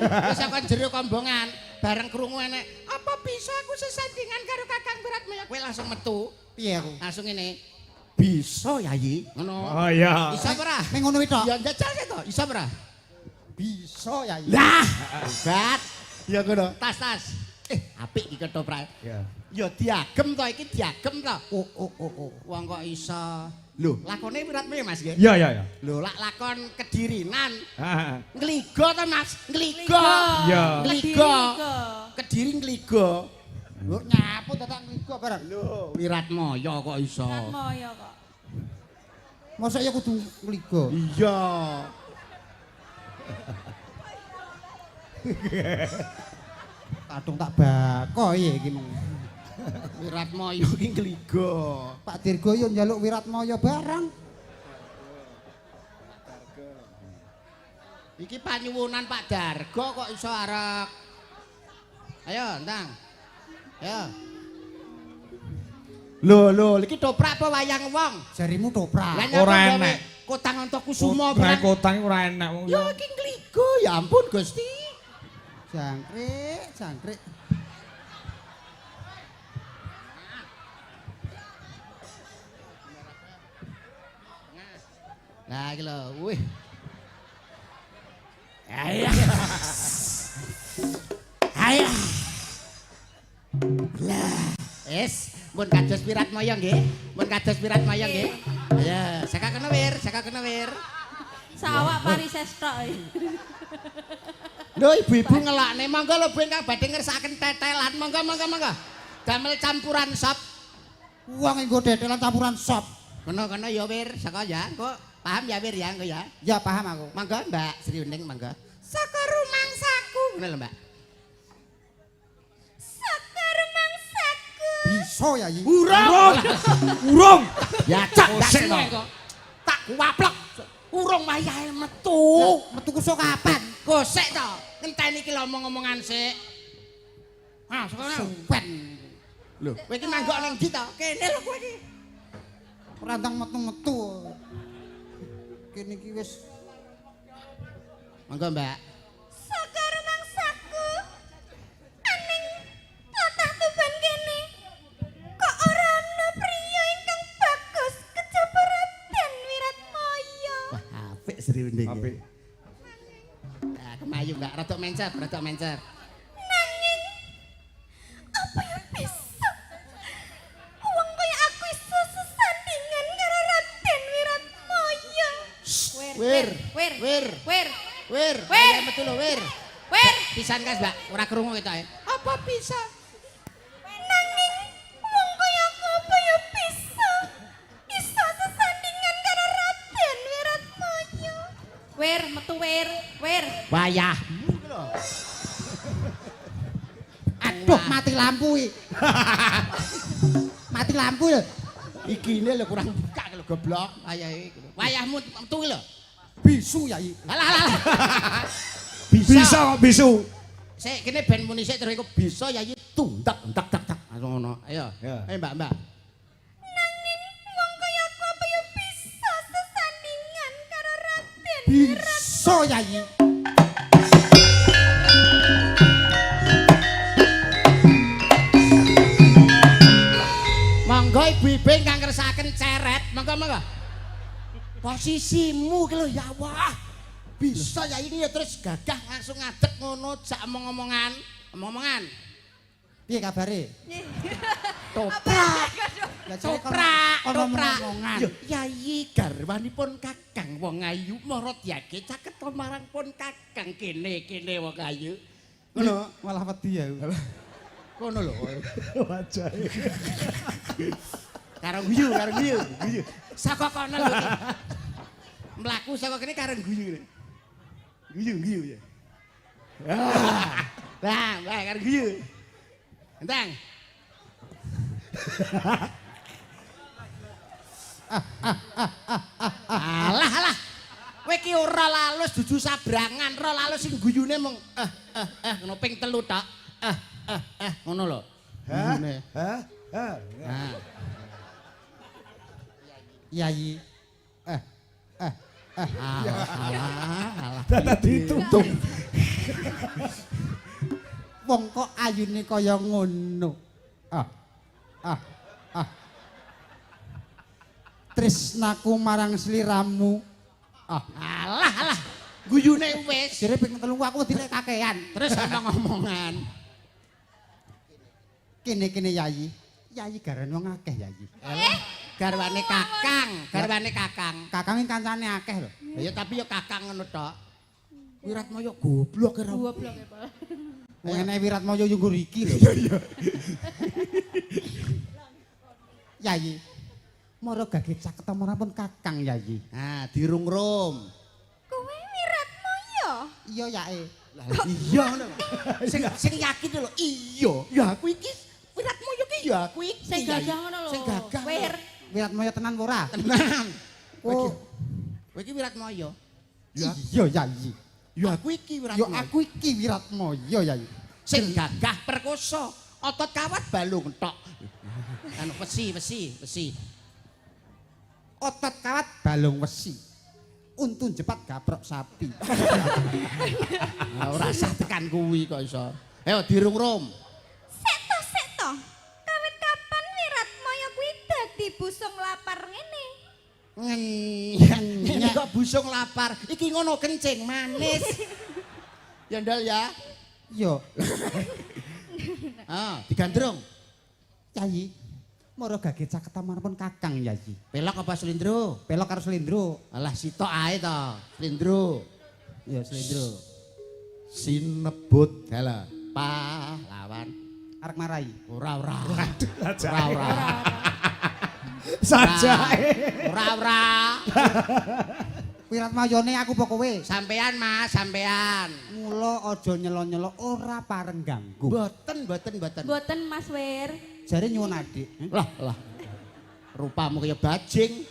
Wis saka jero kombongan, bareng krungu enek, apa bisa aku sesandingan karo Kakang Wiratmaya? Kowe langsung metu, Piye aku? langsung ngene. Bisa Yayi, ngono. Oh iya. Bisa ora? Ning ngono kuwi tok. Ya njajal sih to, bisa ora? Bisa ya. Lah, hebat. Ya ngono. Tas tas. Apik iki ketoprak. Ya. Ya diagem to iki diagem to. Oh oh oh oh. Wong kok iso. Lho, lakone Wiratmaya Mas nggih? Iya iya iya. Lho, lak lakon Kedirinan. Heeh. Ngligo to Mas? Ngligo. Iya. Ngligo. Kediri ngligo. Lho nyapu to tak ngligo barang. Lho, Wiratmaya kok iso. Wiratmaya kok. Mosok ya kudu ngligo. Iya. Kadung tak bako iki mung. Wiratmaya iki ngligo. Pak Dirgo yo njaluk Wiratmaya barang. Iki panyuwunan Pak Dargo kok iso arek Ayo, ndang. Ayo. Lho, lho, iki toprak apa wayang wong? Jarimu toprak. Lah nyapa Ora gawe enek. Kotang Antakusuma Ora barang. kotang ora enek wong. Ya iki ngligo, ya ampun Gusti. Jangkrik, jangkrik. Nah, iki lho, wih. Ayo. Ayo. Lah, es, mun kados Wiratmaya nggih. Mun kados Wiratmaya nggih. Ayo, saka kena wir, saka kena wir. Sawak parises tok. Lho ibu-ibu ngelakne, monggo lho Bu ingkang badhe ngersakaken tetelan, monggo monggo monggo. Damel campuran sop. Wong nggo detelan campuran sop. Kono-kono ya wir, saka ya, engko paham ya wir ya engko ya. Ya paham aku. Monggo Mbak Sri Uning monggo. Saka rumangsaku. Ngono lho Mbak. Saka rumangsaku. Bisa ya iki. Urung. Urung. Ya cak Kosek tak to. kok. Tak kuwaplek. Urung wayahe metu. Metu kuso kapan? Kosek to. Ngenteni iki lho omong-omongan sik. Ah, saka kono. Suwen. Lho, kowe iki manggok ning ndi to? Kene lho kowe iki. Ora ndang metu-metu. Kene iki wis Monggo, Mbak. Saka rumangsaku. Aning tlatah Tuban kene. Kok ora ana priya ingkang bagus kejaba Raden Wiratmaya. Wah, apik Sri Uning. Apik. Nah, kemayu, Mbak. Rodok mencet, rodok mencet. Nanging apa yang bisa? Wong kaya aku iso sesandingan karo Raden Wiratmaya. Wir, wir, wir. wir, Wir, Wir. ayo metu lho, wir. wir. Pisan kas, Mbak. Ora krungu ketoke. Apa bisa? Nanging wong kaya aku apa ya bisa? Iso sesandingan karo Raden Wiratmaya. Wir, metu wir, wir. Wayahmu ki lho. Aduh mati lampu iki. Mati lampu lho. Ikine lho kurang buka ki lho goblok. Wayahe iki lho. Wayahmu metu ki lho. Bisu ya iki. Alah alah. Bisa kok bisu. Sik kene ben muni sik terus iku bisa ya iki tundak tak tak tak langsung ngono. Ayo. Ya. Ayo Mbak, Mbak. Nanging wong kaya aku apa ya bisa sesandingan karo Raden Bisa ya iki. Monggo ibu-ibu ingkang ngersakaken ceret, monggo monggo. Posisimu ki lho ya Allah. Bisa ya ini ya terus gagah langsung ngadeg ngono jak omong-omongan, omong-omongan. Piye kabare? Toprak, Lah jare kon- toprak, kon toprak. omong-omongan. Yo, Yayi garwanipun Kakang wong ayu mara diage caket marang pun Kakang kene kene wong ayu. Ngono, malah wedi ya. Kono lho. Wajahe. Karo guyu, karo guyu, guyu. Saka kono lho. Ki. Mlaku saka kene karo guyu. Guyu, guyu ya. Ah. Lah, lah karo guyu. Entang. Alah, alah. Kowe iki ora lalus dudu sabrangan, ora lalus sing guyune mung eh eh eh ngono ping 3 tok. Eh eh eh ngono lho. Guyune. Hah? Hah? Nah. Yayi. Eh eh eh. Alah, alah, alah. Dadak ditutup. Wong kok ayune kaya ngono. Ah. Ah. Ah. Tresnaku marang sliramu. Ah. Alah, alah. Guyune wis. Jere ping 3 aku wedi lek kakean. Terus ngomong-ngomongan. Kene-kene Yayi. Yayi garane wong akeh Yayi. Alah, garwane Kakang, garwane Kakang. Kakang iki kancane akeh lho. Lah ya tapi ya Kakang ngono tok. Wiratmaya goblok ora. Goblok ya, Pak. Wong enek Wiratmaya yo nggo iki lho. Yayi. Mara gage caket pun Kakang Yayi. Nah, dirung-rum. Kowe Wiratmaya? Iya yae. Lah iya ngono lho. Sing sing yakin lho, iya. Ya aku iki Wiratmaya ki ya aku iki. Sing gagah ngono lho. Sing gagah. Wir. Wiratmaya tenan apa ora? Tenan. Oh. Kowe iki Wiratmaya. Iya Yayi. Ya aku iki Yo Wiratmaya. aku iki Wiratmaya Yayi. Sing gagah perkosa, otot kawat balung tok. Anu wesi, wesi, wesi. Otot kawat balung wesi. Untu jepat gaprok sapi. Ah, ora sah tekan kuwi kok iso. Ayo dirung-rum. Sek to, sek to. Kawit kapan Wiratmaya kuwi dadi busung lapar ngene? Ngene kok busung lapar. Iki ngono kencing manis. Ya ndal ya. Yo, Ah, digandrung. Yayi. Mara gage caketan pun Kakang Yayi. Pelok apa slindro? Pelok karo slendro. Alah sitok ae to, slindro. Ya slendro. Sinebut halah pahlawan. Arek marai. Ora ora. Ora Ora ora. Sajake. Ora ora. Wiratmayane aku apa kowe? Sampean Mas, sampean. Mula aja nyelo-nyelo ora pareng ganggu. Mboten, mboten, mboten. Mboten Mas Wir. Jare nyuwun adik. Lah, lah. Rupamu kaya bajing.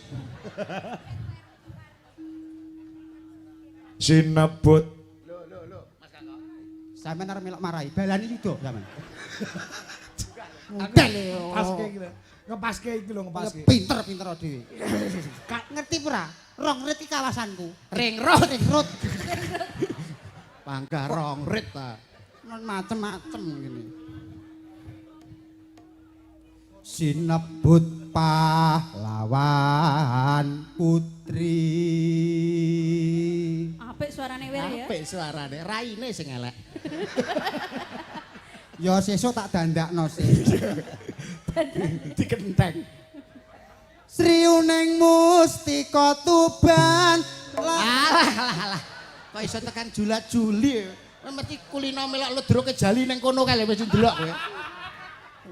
Sinebut. Sampeyan arep melok marai. Balani yuda sampeyan. Paske iki lho. Ngepaske iki lho, ngepaske. Pinter-pinter dhewe. Ngerti ora? Rong rit iki kawasanku. Ring road, Ring road. Panggah rong rit ta. Non macem-macem ngene. Sinebut pahlawan putri. Apik suarane Wir ya. Apik suarane, raine sing elek. Ya sesuk tak dandakno sih. Dikenteng. Sri Uneng Mustika Tuban. Alah alah alah. Kok iso tekan jula-juli. Mesti kulino melok ludruke jali ning kono kae lho wis ndelok kowe.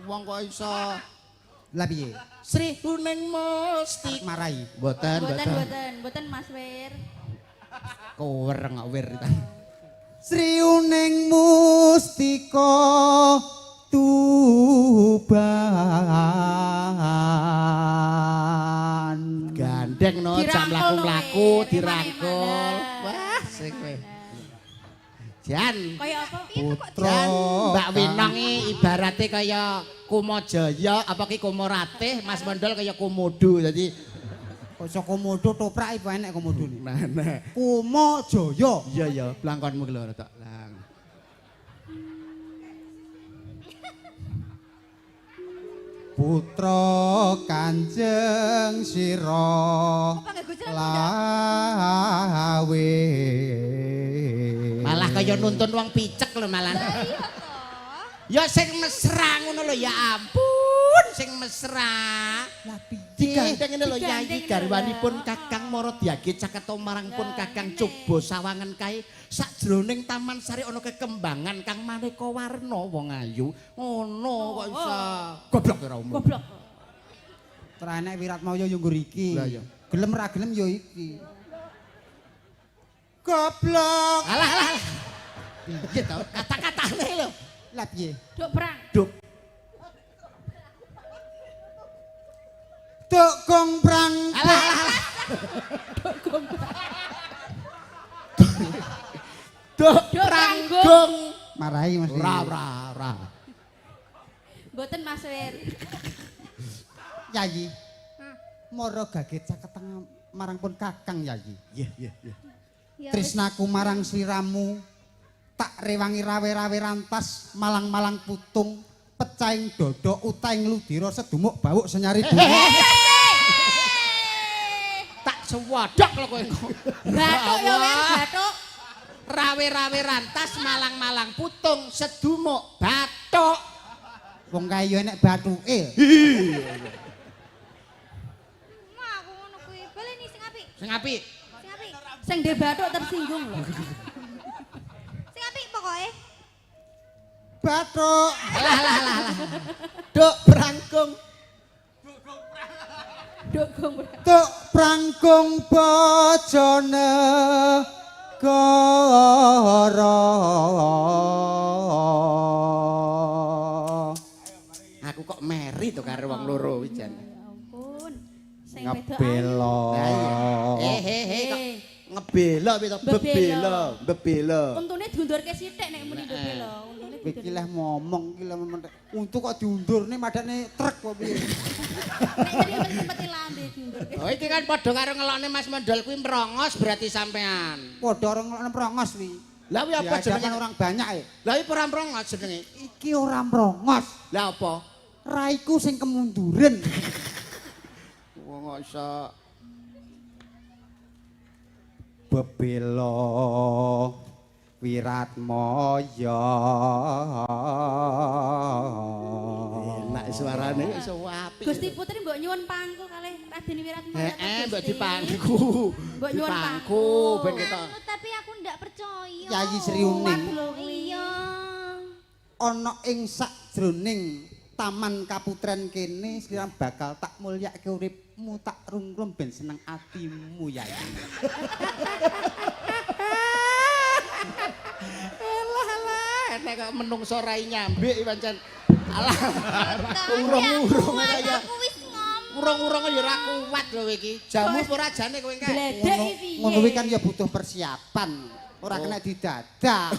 Wong kok iso Lah piye? Sri Uneng Mustika. Marai. Mboten, Mboten mboten. mboten, mboten Mas Wir. Kowereng kok wir. Sri Uneng Mustika Tuban. Gandeng no jam Dirangkul mlaku-mlaku no, Wir. dirangkul. Eman-eman. Wah, sing kowe. Jan. Kaya apa? Putra Jan, Mbak Winong iki ibarate kaya Kumajaya, apa ki Kumoratih, Mas Mondol kaya Komodo. Dadi Kok iso komodo toprak iku enek komodo ni. nah nah. Kumajaya. Iya ya, blangkonmu ki lho tok. Lang. Putra Kanjeng Sira Kok panggil Gusti Lawe. Malah kaya nuntun wong picek lho malah. Iya toh. Ya sing mesra ngono lho ya ampun, sing mesra. Lah piye? Digandeng ngene lho Yayi Digandeng garwanipun lho. Kakang Maradiage caketa marang pun Lah, Kakang ngene. coba sawangan kae sakjroning Taman Sari ana kekembangan kang maneka warna wong ayu. Ngono kok iso. Goblok ora umum. Goblok. Ora enek Wiratmaya yo nggur iki. Lah iya. Gelem ra gelem yo iki. Goblok. Alah alah. alah. Piye to kata-katane lho. Lah piye? Duk perang. Duk. Duk gong prang. Alah alah alah. Duk Duk pranggung. Marahi mesti. Ora ora ora. Mboten Mas Wir. Yayi. Mara gage caketeng marang pun Kakang Yayi. Iya iya iya. Tresnaku marang sliramu tak rewangi rawe-rawe rantas malang-malang putung pecahing dodo utaing ludira sedumuk bawuk senyari bumi. Tak sewodok lho kowe. Bathuk ya Wir, bathuk. Rawe-rawe rantas malang-malang putung sedumuk bathuk. Wong kae yo enek bathuke. Wah, aku ngono kuwi. Baleni sing apik. Sing apik. Sing apik. Sing ndek bathuk tersinggung lho. Sing apik pokoke. Bathuk. Alah alah alah alah. Duk prangkung. Duk gong. Tuk prangkung bojone goro. Aku kok meri to karo wong loro iki jan. Ya ampun. Sing wedok. Ngebelo. Lah iya. Eh he he kok Eh. ngep Bebela piye to? Bebela, bebela. Untune diundurke sithik nek muni bebela. Untune Kowe iki leh ngomong iki leh untu kok diundurne madane truk kok piye. Nek nyeri sempet lambe diundurke. Oh iki kan padha karo ngelokne Mas Mendol kuwi mrongos berarti sampean. Padha ora ngelokne mrongos kuwi. Lah kuwi apa Di hadapan jenenge? orang banyak e. Lah iki ora mrongos jenenge. Iki ora mrongos. Lah apa? Raiku sing kemunduren. Wong kok iso Bebela Wiratmaya. Enak suarane iso apik. Gusti Putri mbok nyuwun pangku kalih Raden Wiratmaya. Heeh, mbok dipangku. Mbok nyuwun Dipangku ben ketok. Anu, tapi aku ndak percaya. Yayi Sri Uning. Iya. Ana ing sakjroning Taman Kaputren kene sliramu bakal tak mulyake uripmu, tak rungrum ben seneng atimu Yayi. Alah alah, nek kok menungso rai nyambik pancen. Alah. Urung-urung kaya Aku wis ngomong. urung-urung ya ora kuat lho iki. Jamu apa ora jane kowe engke? Bledek iki piye? Ngono kuwi kan ya butuh persiapan. Ora kena didadak.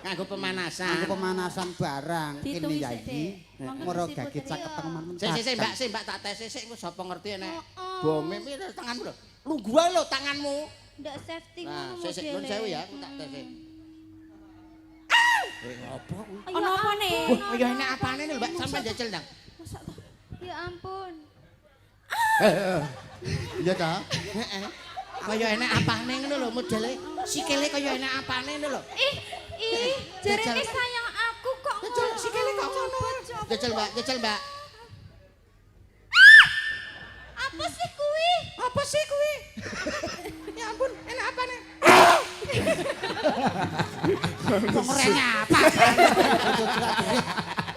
Nganggo pemanasan. Nganggo pemanasan barang kene Dituwi sik, Yayi. Dek. Monggo Moro Gusti gage Putri. cakep teman. Sik sik sik Mbak, sik Mbak tak tes sik engko sapa ngerti nek bome piye tanganmu lho. Lungguh ae lho tanganmu. Ndak safety Nah, ngono sik sik nuwun sewu ya, aku tak tes sik. Eh, ngopo kuwi? Ana apa nih? Wah, kaya enak apane lho, Mbak, sampean jajal ndang. Masa toh? Ya ampun. Iya ta? Heeh. Kaya enak apane ngono lho modele. Sikile kaya enak apane ngono lho. Ih, ih, jarene Jajal. sayang aku kok Jajal ngono. sikile kok ngono. Jajal, Mbak, jajal, Mbak. Apa sih kuwi? Apa sih kuwi? Ya ampun, enak apane? Kok ngerene apa?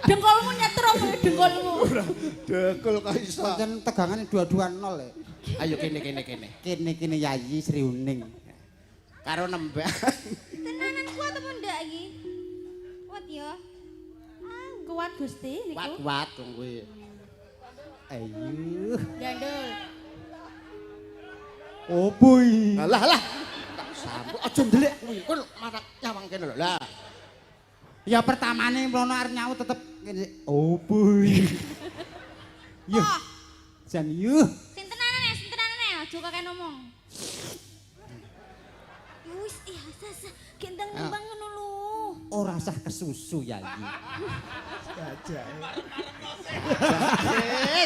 Dengkulmu nyetrum dengkulmu. Dengkul kok iso. Pancen tegangane 2-2-0 e. Ayo kene kene kene. Kene kene Yayi Sri Uning. Karo nembang. Tenanan kuat apa ndak iki? Kuat ya. Kuat Gusti niku. Kuat-kuat wong kuwi. Ayo. Gandul. Opo iki? Alah alah. Tak sambut aja ndelik kuwi. Kon marak nyawang kene lho. Lah, Ya pertamane mrono arep nyaut tetep kene. Opo iki? Yuh. Jan yuh. Sing tenanan ya, sing tenanan ya, aja kakek ngomong. Wis, ih, sasa, gendeng nembang ngono lho. Ora sah kesusu Yayi.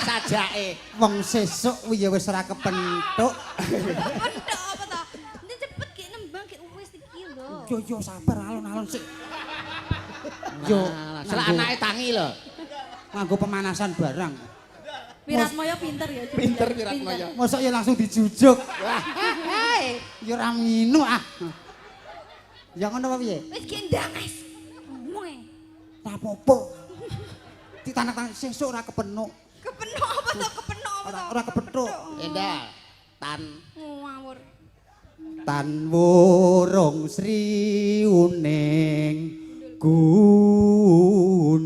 Sajake. Wong sesuk kuwi ya wis ora kepenthuk. Penthok apa to? Ini cepet ki nembang ki wis iki lho. Yo yo sabar alon-alon sik. Yo, Selak anake tangi lho. Nganggo pemanasan barang. Wiratmaya pinter ya. Pinter Wiratmaya. Mosok ya langsung dijujuk. Wah, hai. Ya ora minu ah. Ya ngono apa piye? Wis gendang wis. Ngomong e. Ora apa-apa. Ditanak-tanak sesuk ora kepenuk. Kepenok apa to? Kepenok apa to? Ora kepethuk. Endah. Tan Ngawur. Tan wurung Sri Uning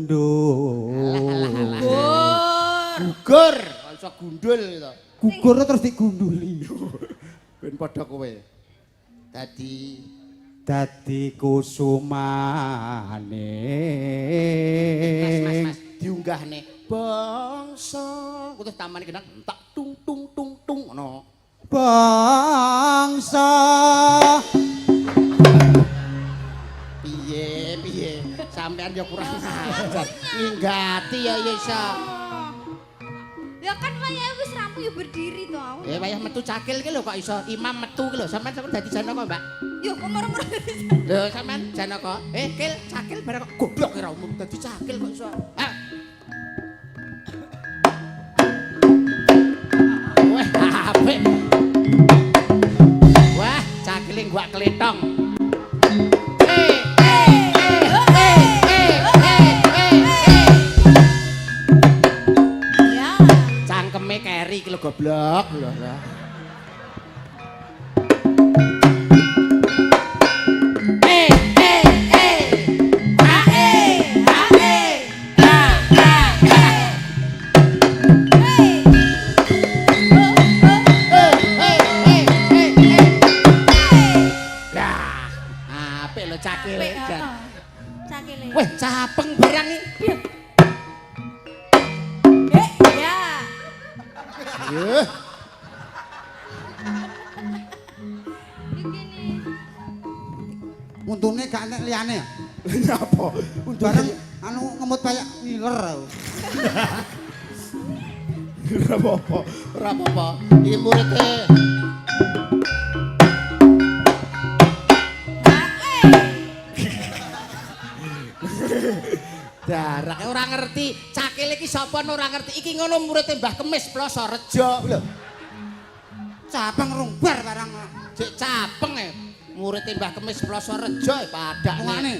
gundul. Gugur, iso gundul gitu. Gugur terus digunduli. Ben padha kowe. Dadi Dadi kusumane. Mas mas mas diunggahne bangsa. Kuwi terus tamane kendang tak tung tung tung tung ngono. Bangsa. Piye piye sampean ya kurang ajar. Minggati ya ya iso. Ya kan wayahe wis rampung ya berdiri to aku. Eh wayah metu cakil ki lho kok iso imam metu ki lho. Sampean sampean dadi janaka, Mbak. Yo kok moro-moro. Lho sampean janaka. Eh kil cakil barang kok goblok ora umum dadi cakil kok iso. Ah. Wah, apik. Wah, cakile gua kletong. Eh, eh, eh, eh, eh, eh, eh, eh. Ya. Cangkeme keri iki lho goblok lho. Lho. Eh, eh, eh. Ha, eh, ha, eh. Ha, ha, ha. Eh, eh, eh, eh, eh. Cakile. Weh, capeng barang iki. Eh, ya. Nggih. Iki nih. Untune gak enek liyane. Nyapa? Bareng anu ngemut kayak ngiler aku. Ora apa-apa. Ora apa-apa. Iki muridé. Darak ora ngerti, cakil iki sapa ora ngerti. Iki ngono muridé Mbah Kemis Plosorejo lho. Cabang rong bar barang. Jek capeng e. Muridé Mbah Kemis Plosorejo e padakne. Wongane.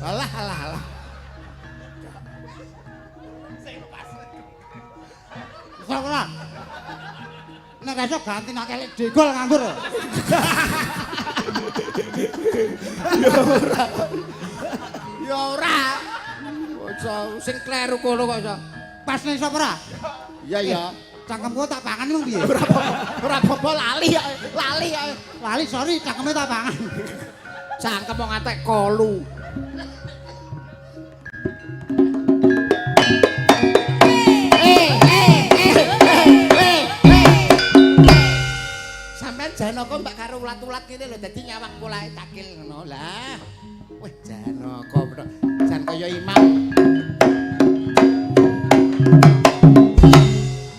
Alah alah alah. Iso ora? Nek iso ganti nak elek degol nganggur. Ya ora. Iso sing kleru kono kok iso. Pas ning sapa ora? Iya ya. Cangkemku tak pangan mung piye? Ora apa-apa lali ya, lali ya. Lali sorry cangkeme tak pangan. Cangkem kok ngatek kolu. Sampeyan Janaka mbak karo ulat-ulat ngene lho dadi nyawang polahe takil ngono lah. Wih Janaka bro. Jan kaya imam.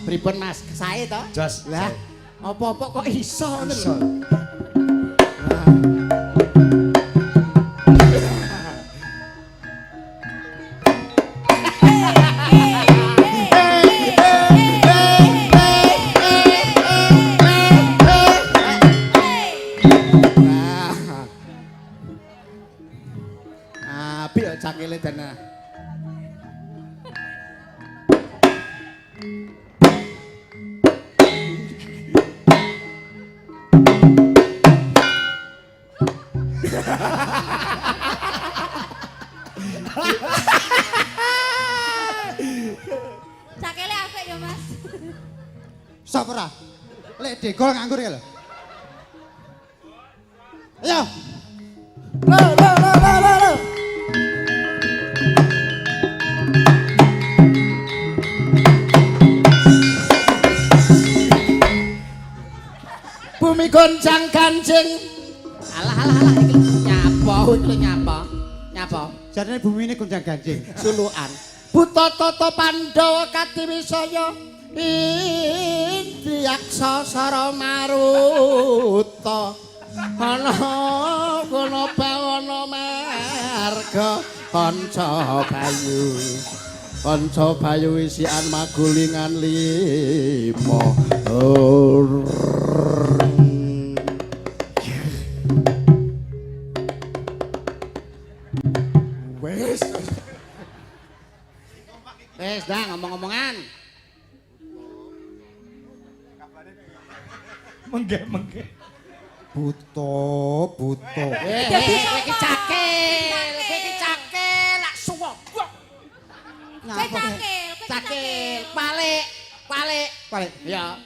Pripun Mas? Sae to? Jos. Lah, apa-apa kok iso ngono lho. Apik ya cangkile dana. Cakile apik ya, Mas. Sapa ora? Lek degol nganggur ya lho. Ayo. Lo lo lo lo lo lo. Bumi goncang kancing. Alah alah alah iki nyapa iki nyapa? Nyapa? Jarene bumi ini goncang ganjing. Sulukan. Buta tata Pandhawa kadiwisaya Indriyaksa sara maruta. Ana kono bawana marga kanca bayu. Kanca bayu isian magulingan lima. Wes. Wis dah ngomong-ngomongan. Menggeh, menggeh. Buta, buta. Eh, kowe iki cakil, kowe iki cakil lak suwok. Kowe cakil, kowe Cakil, palik, palik. Palik. Ya.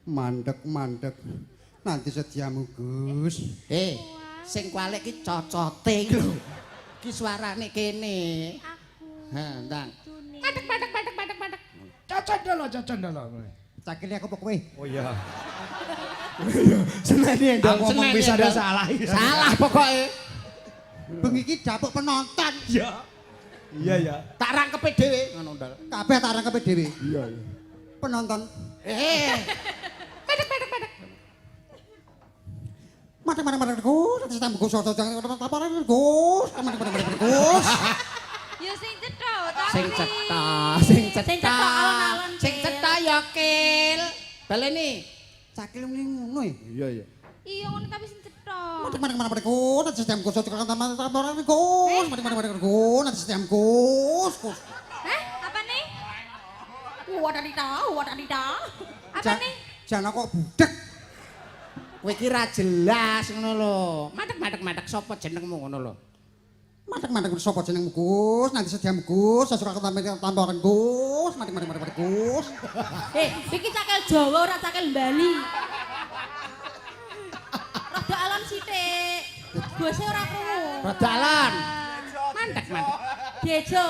Mandek, mandek. Nanti setiamu, Gus. Eh, sing kualik iki cocote iki lho. Iki suarane kene. Aku. Ha, ndang. Padek padek padek padek padek. Cocok dulu, cocok dulu. Cakile aku apa kowe? Oh iya. Seneni Aku ngomong Seneni, bisa ada Ndang. salah. Salah pokoke. Bengi iki dapuk penonton. Iya. Iya ya. Tak rangkepe dhewe ngono ndal. Kabeh tak rangkepe dhewe. Iya iya. Penonton. Eh, Padek padek padek. Mandek, mandek, mandek, Gus. Nanti setiamu, Gus. Gus. Mandek, mandek, mandek, Gus. Ya sing cetha tapi. sing cetha, sing Sing cetha. cetha alon-alon. Sing Kil. cetha ya kil. Baleni. Cakile muni ngono ya. Iya iya. Iya ngono tapi sing cetha. Mandek, mandek, mandek, Gus. Nanti setiamu, Gus. Gus. Mandek, mandek, mandek, Gus. Nanti setiamu, Gus. Gus. Hah? Apa nih? Wadadita, wadadita. Apa nih? Jangan kok budek. Kowe iki ra jelas ngono lho. Madeg madeg madeg sapa jenengmu ngono lho. Mandek-mandek sapa jenengmu Gus? Nanti sediamu Gus, aja aku tambahan Gus. Mandek-mandek mandek Gus. Eh, iki cakil Jawa ora cakil Bali. Rada alon sithik. Bose ora krungu. Rada alon. Mandek mandek. Dejo.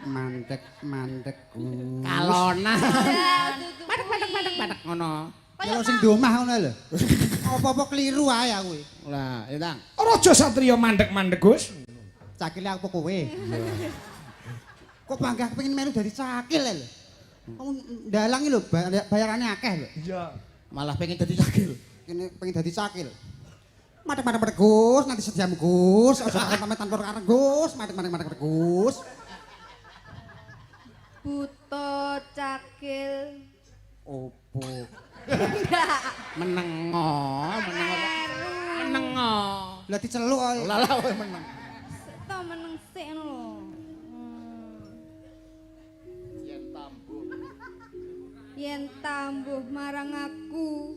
Mandek mandek Gus. Kalonan. Ya, dudu Mandek mandek mandek mandek ngono. Ya lho sing di omah ngono lho. Apa-apa keliru ae aku. Lah, ya Tang. Raja Satria mandek-mandek Gus. Cakile apa kowe? Kok bangga kepengin melu dadi cakil lho. Kamu ndalang iki lho bayarane akeh lho. Iya. Malah pengen dadi cakil. Kene pengen dadi cakil. Mandek-mandek mandek Gus, nanti sediamu Gus, aja sampe tanpa areng Gus, mandek-mandek mandek Gus. Buta cakil. Opo? Enggak. Menengo, menengo. Menengo. Lah diceluk ae. Lah lah kowe meneng. To meneng sik ngono lho. Yen tambuh. Yen tambuh marang aku.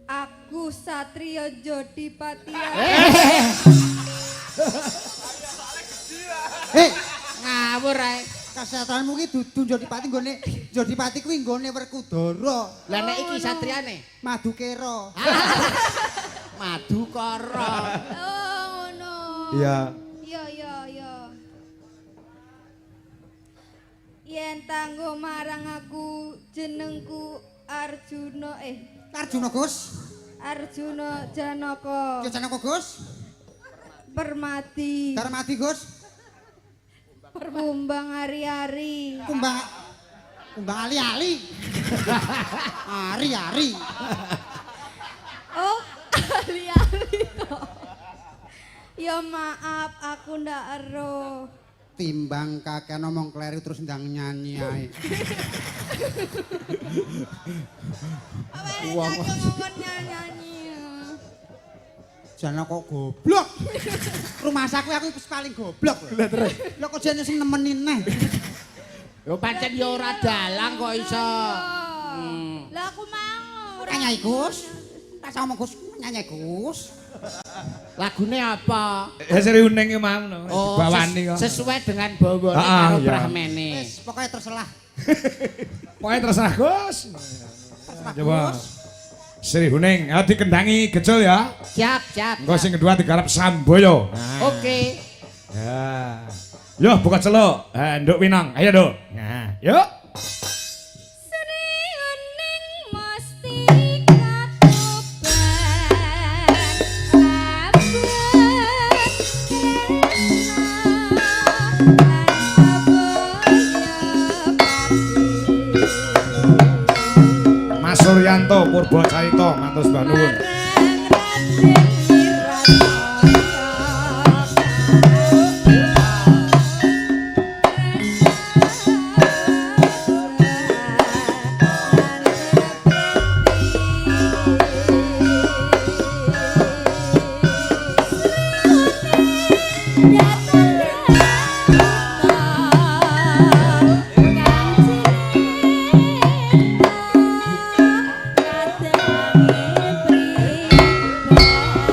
Aku Satria Jodipati. Hei, Ngawur ae. kasehatanmu ki dudu Jodipati nggone Jodipati kuwi nggone Werkudara, Lah nek iki satriane Madukera. Madukara. Oh ngono. Iya. Iya iya iya. Yen tangguh marang aku jenengku Arjuna Arjuna Gus. Arjuna Janaka Ya Janaka Gus. Permati Darmadi Gus. Kumbang ari-ari. Kumbang kumbang ali-ali. Ari-ari. Oh, ali-ali toh. Ya maaf, aku ndak ero. Timbang kakek ngomong kleru terus ndang nyanyi ae. Apa nek aku ngomong nyanyi. Jane kok goblok. Rumah saku aku wis paling goblok lho. Lah terus. Lho kok jane sing nemenin neh. Yo pancen yo ora dalang kok iso. Lah aku mau. ora- Nyanyi Gus. Tak ngomong Gus, nyanyi Gus. Lagune apa? Ya seri uning ki mau no. Dibawani kok. Sesuai dengan bawane Ah, karo iya. Brahmene. Wis pokoke terserah. Pokoke terserah Gus. Terserah Coba. Gus. Sri Huning, ayo dikendangi gejol ya. Siap, siap. Engko sing kedua digarap Samboyo. Nah. Oke. Ya. Yo buka celuk. Nduk Winong, ayo Nduk. Nah, yuk. Sri Uning mesti katuban labet tresna lan sabaya pati. Mas Suryanto Purbo Carita matur sembah nuwun. Marang Raden Wirasaya. Kang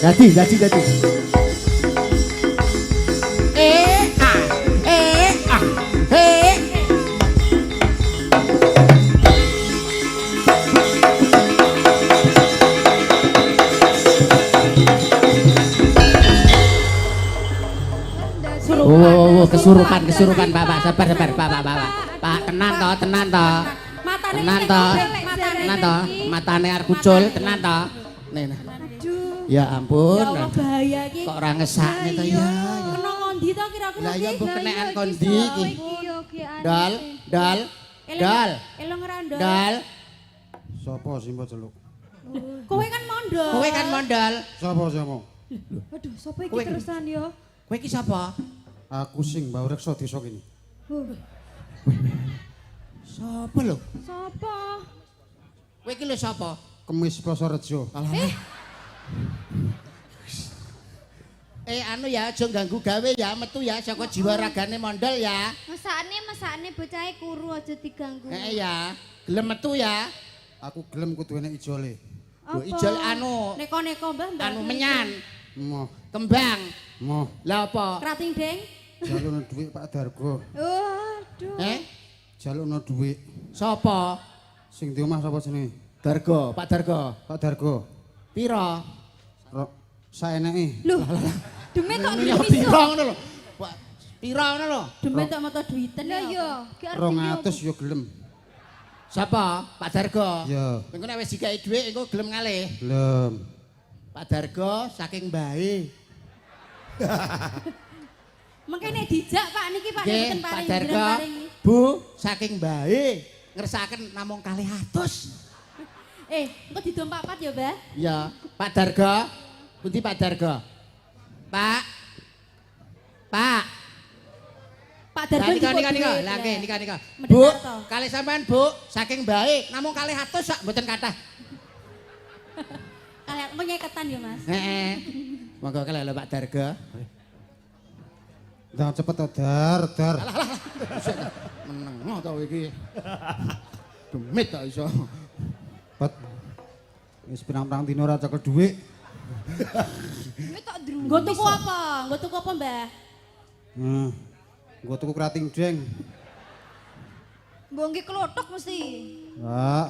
Dadi, dadi, dadi. Eh, ah, eh, ah, eh. Oh, oh, kesurupan, kesurupan, Pak, Pak, sabar, sabar, Pak, Pak, Pak, Pak. Pak, tenan toh, tenan toh. Matane Tenan toh. Matane. Tenan toh, matane arep kucul, tenan toh. Nih, nah. Aduh. Ya ampun. Ya Allah bahaya iki. Kok ora ngesakne to ya. Kena ngondi to kira-kira Lah iya iki? mbok kenekan kondi iki. Dal, dal, dal, Elong ora ndol. dal. Sapa sing mbok celuk? Kowe kan mondol. Kowe kan mondol. Sapa sing ngomong? Aduh, sapa iki Kowe- terusan yo? Kowe iki sapa? Aku sing mbau reksa desa kene. Sapa lho? Sapa? Kowe iki lho sapa? Kemis Plosorejo. Eh anu ya, aja ganggu gawe ya, metu ya saka jiwa ragane mondol ya. Mesakne, mesakne bocahe kuru aja diganggu. Eh ya, gelem metu ya. Aku gelem kudu enek ijole. Lho ijol anu, Neko-neko Mbah, Mbah. anu menyan, Moh, kembang. moh. Lah apa? Krating deng. Jalukno dhuwit Pak Dargo. Waduh. Eh? Jalukno dhuwit. Sapa? Sing di omah sapa jenenge? Dargo, Pak Dargo. Pak Dargo. Piro? Ro saeneke. Loh. Demit kok Ya dremis piro ngono lho. Pak, piro ngono lho? Demit tok moto duiten Lah ya. iya, ki arep 200 yo gelem. Sapa? Pak Dargo. Ya, Engko nek wis dikai dhuwit engko gelem ngalih. gelem. Pak Dargo saking mbahe. Mengke nek dijak Pak niki Pak nek Nggih, mboten Pak paring Dargo. jenengan paring. Bu, saking mbahe ngersakaken namung 200. Eh, engko didom papat ya, Mbah. Ya, Pak Dargo. Pundi Pak Dargo? Pak. Pak. Pak Dargo Lah nika njupuk nika nika. duit, Lah nggih nika nika. Mendengar Bu, to. kalih sampean Bu, saking mbahe namung 200 sak mboten kathah. Kalian engko nyeketan ya, Mas. Heeh. Monggo kalih lho Pak Dargo. Ndang cepet to, Dar, Dar. Meneng to iki. Demit tak iso. Pet. Wis pirang-pirang dina ora cekel dhuwit. Demit kok ndrumis. Nggo tuku apa? Nggo tuku apa, Mbah? Heeh. Nggo tuku krating deng. Mbok nggih klothok mesti. Lah,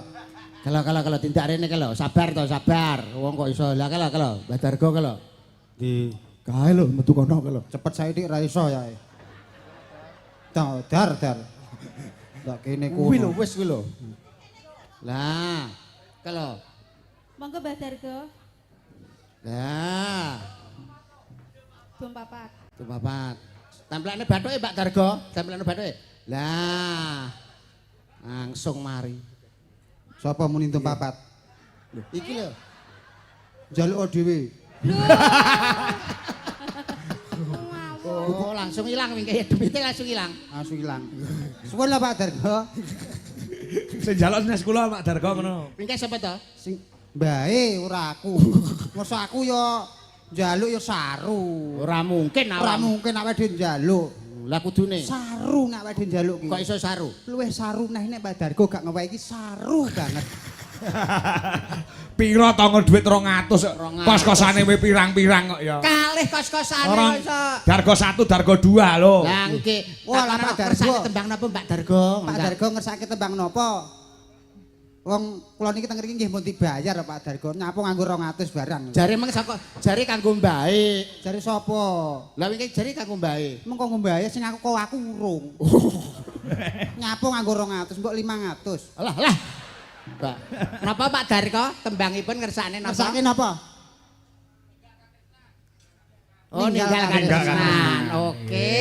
Kalau kalau kalau tindak rene kalau sabar to sabar. Wong kok iso. Lah kalau kalau Mbah Dargo kalau. di Kae lho metu kono kalau. cepet saiki ra iso ya. Dar, dar, dar. Ndak kene Kuwi lho kono. wis kuwi lho. Lah, kalau. Monggo Mbah Dargo, Lah, dom papat. tuh papat. Templane bathuke Pak Dargo, templane bathuke. Lah. Langsung mari. Sapa muni entuk papat? Lho, iki lho. Njaluk dhewe. Oh, langsung ilang wingke demite langsung ilang. Langsung ilang. Suwun lah Pak Dargo. Sing njaluk nes kula Pak Dargo ngono. Wingke sapa to? Sing mbae ora aku. Masa aku yo njaluk yo saru. Ora mungkin Ora mungkin awake dhewe njaluk. Lah kudune. Saru nek awake dhewe njaluk ki. Kok iso saru? Luwih saru neh nek Pak Dargo gak ngewehi iki saru banget. Piro to nggo dhuwit 200? 200. Kos-kosane we pirang-pirang kok ya. Kalih kos-kosane Orang kok iso. Dargo 1, Dargo 2 lho. Lah nggih. Wah, lah, Pak Dargo. Kersane tembang napa Mbak Dargo? Pak Dargo ngersake tembang napa? Wong kula niki teng mriki nggih mun dibayar Pak Dargo. Nyapa nganggo 200 barang. Jare meng saka jare kanggo mbae. Jare sapa? Lah wingi jare kanggo mbae. Mengko ngombae sing aku kok aku urung. Nyapa nganggo 200 mbok 500. Alah lah. Pak. Napa Pak Darko tembangipun ngersakne napa? Ngersake napa? Oh, ninggal Ninggal katresnan. Oke.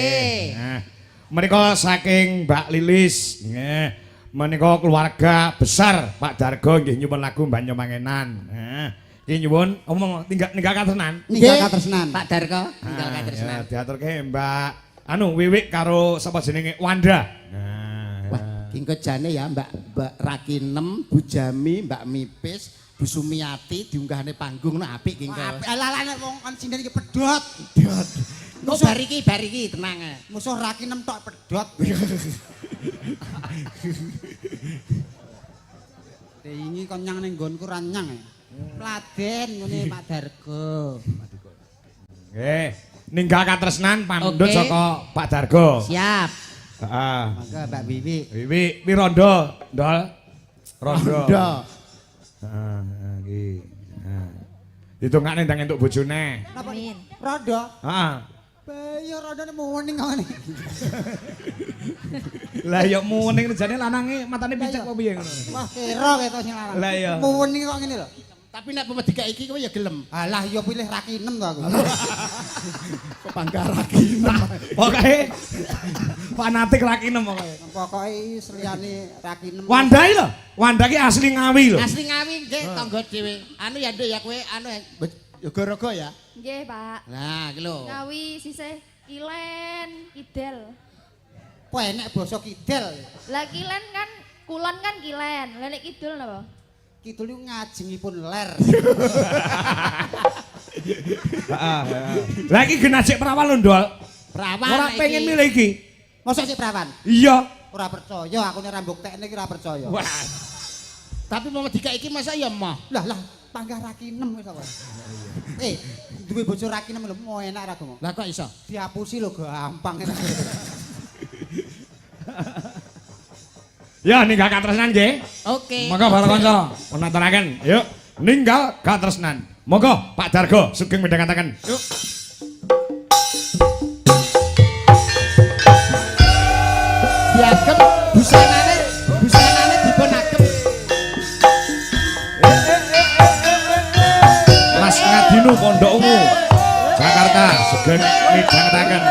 Nah, menika saking Mbak Lilis, nggih. Menika keluarga besar Pak Dargo nggih nyuwun lagu Banyomangenan. Nah, nggih nyuwun omong tinggal ninggal katresnan. Ninggal Nggih. katresnan. Pak Darko ninggal Ah, katresnan. ya, diaturke Mbak anu Wiwik karo sapa jenenge Wanda. Nah, Wah, kingko jane ya Mbak Mbak Rakinem, Bu Jami, Mbak Mipis, Bu Sumiati diunggahne panggung no apik kingko. Apik alah alah nek wong kon sinden iki pedhot. Pedhot. Kok bar iki tenang. Musuh rakinem tok pedhot. Wingi kon nyang ning nggonku ra nyang. Mladen ngene Pak Dargo. Nggih. Ninggal katresnan pamundhut Oke. saka Pak Dargo. Siap. Heeh. Mangga Mbak Wiwi. Wiwi, wi rondo, Ndol. Rondo. Rondo. Heeh, iki. Heeh. Ditungakne ndang entuk bojone. Amin. Rondo. Heeh. Bayo rondone muning kok ngene. Lah ya muning jane lanange matane picek apa piye ngono. Wah, kira ketok sing lanang. Lah iya. Muning kok ngene lho. Tapi nek pemedika iki kowe ya gelem. Alah ya pilih rakinem to aku. Kok bangga rakinem. Pokoke fanatik rakinem pokoke. Pokoke seliyane rakinem. Wanda iki lho, Wanda iki asli Ngawi lho. Asli Ngawi nggih tangga dhewe. Anu ya Nduk ya kowe anu ya Jogorogo ya. Nggih, Pak. Nah, iki lho. Ngawi sisih kilen, kidel. Apa enek basa kidel. Lah kilen kan kulon kan kilen. Lah nek kidul napa? Kidul niku ngajengipun ler. Heeh. Lah iki genah cek perawan lho, Ndol. Perawan Ora iki. pengen milih iki. Mosok sik perawan? Iya. Ora percaya aku nek ra mbuktekne iki ora percaya. Wah. Tapi pemedika iki masa ya emoh. Lah lah panggah rakinem wis apa. Eh, duwe bojo rakinem lho mau enak ra Gomo. Lah kok iso? Diapusi lho gampang. Ya ninggal katresnan nggih. Oke. Monggo para kanca menaturaken. Yuk, ninggal katresnan. Monggo Pak Dargo sugeng midhangetaken. Yuk. Diagem busanane, busanane dipun agem. Mas Ngadinu Pondok Ungu, Jakarta sugeng midhangetaken.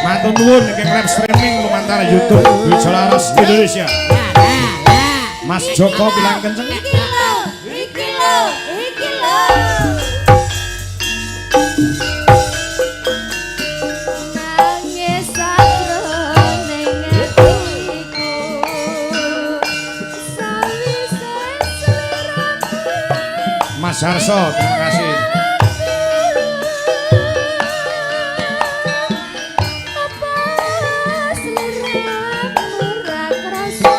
Matur nuwun ingkang live streaming lumantar YouTube Dwi Solaras Indonesia. Mas Joko bilang kenceng. Iki lho, iki lho, iki lho. Nangis sakroning atiku. Sawise sliramu Mas Harso, terima kasih. apa sliramu ra krasa.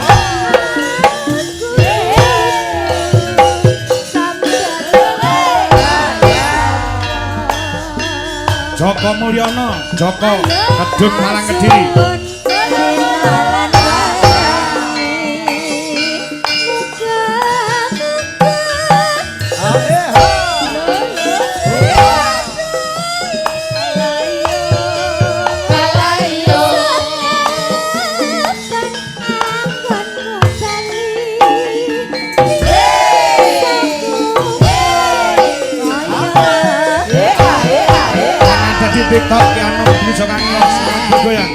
Aku Joko Mulyono, Joko Kedut Malang Kediri. Ada di TikTok Ki Anom Dwi Jokangno, selamat bergoyang.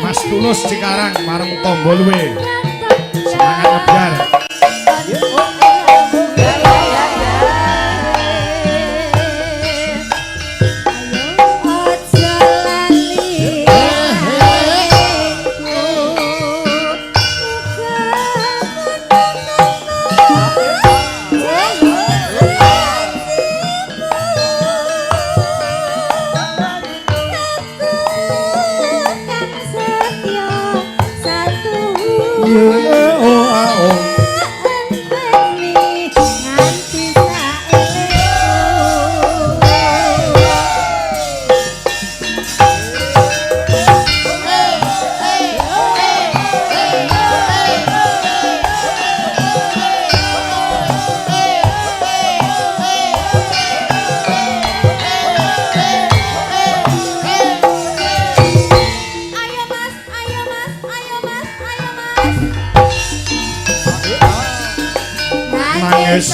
Mas Tulus Cikarang warung Tombolwe. Semangat ngebyar. Oh, ah, oh. Ayo mas, ayo mas, ayo mas, ayo mas. Wis.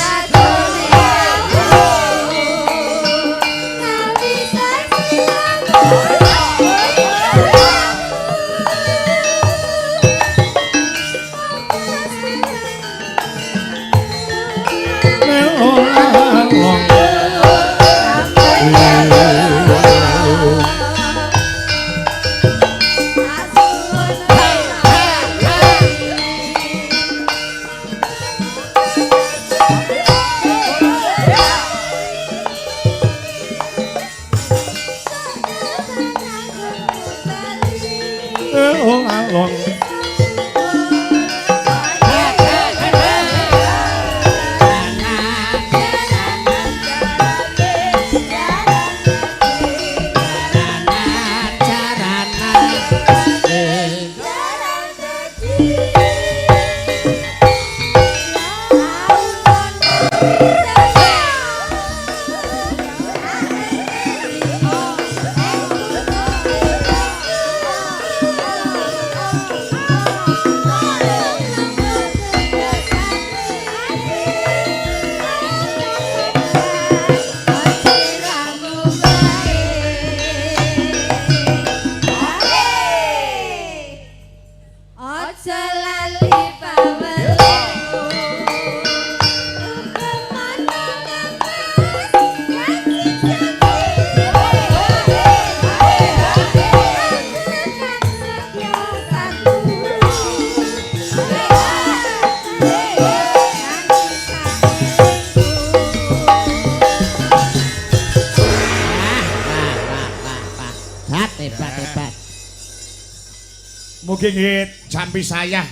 Mugi nggih jampi sayah.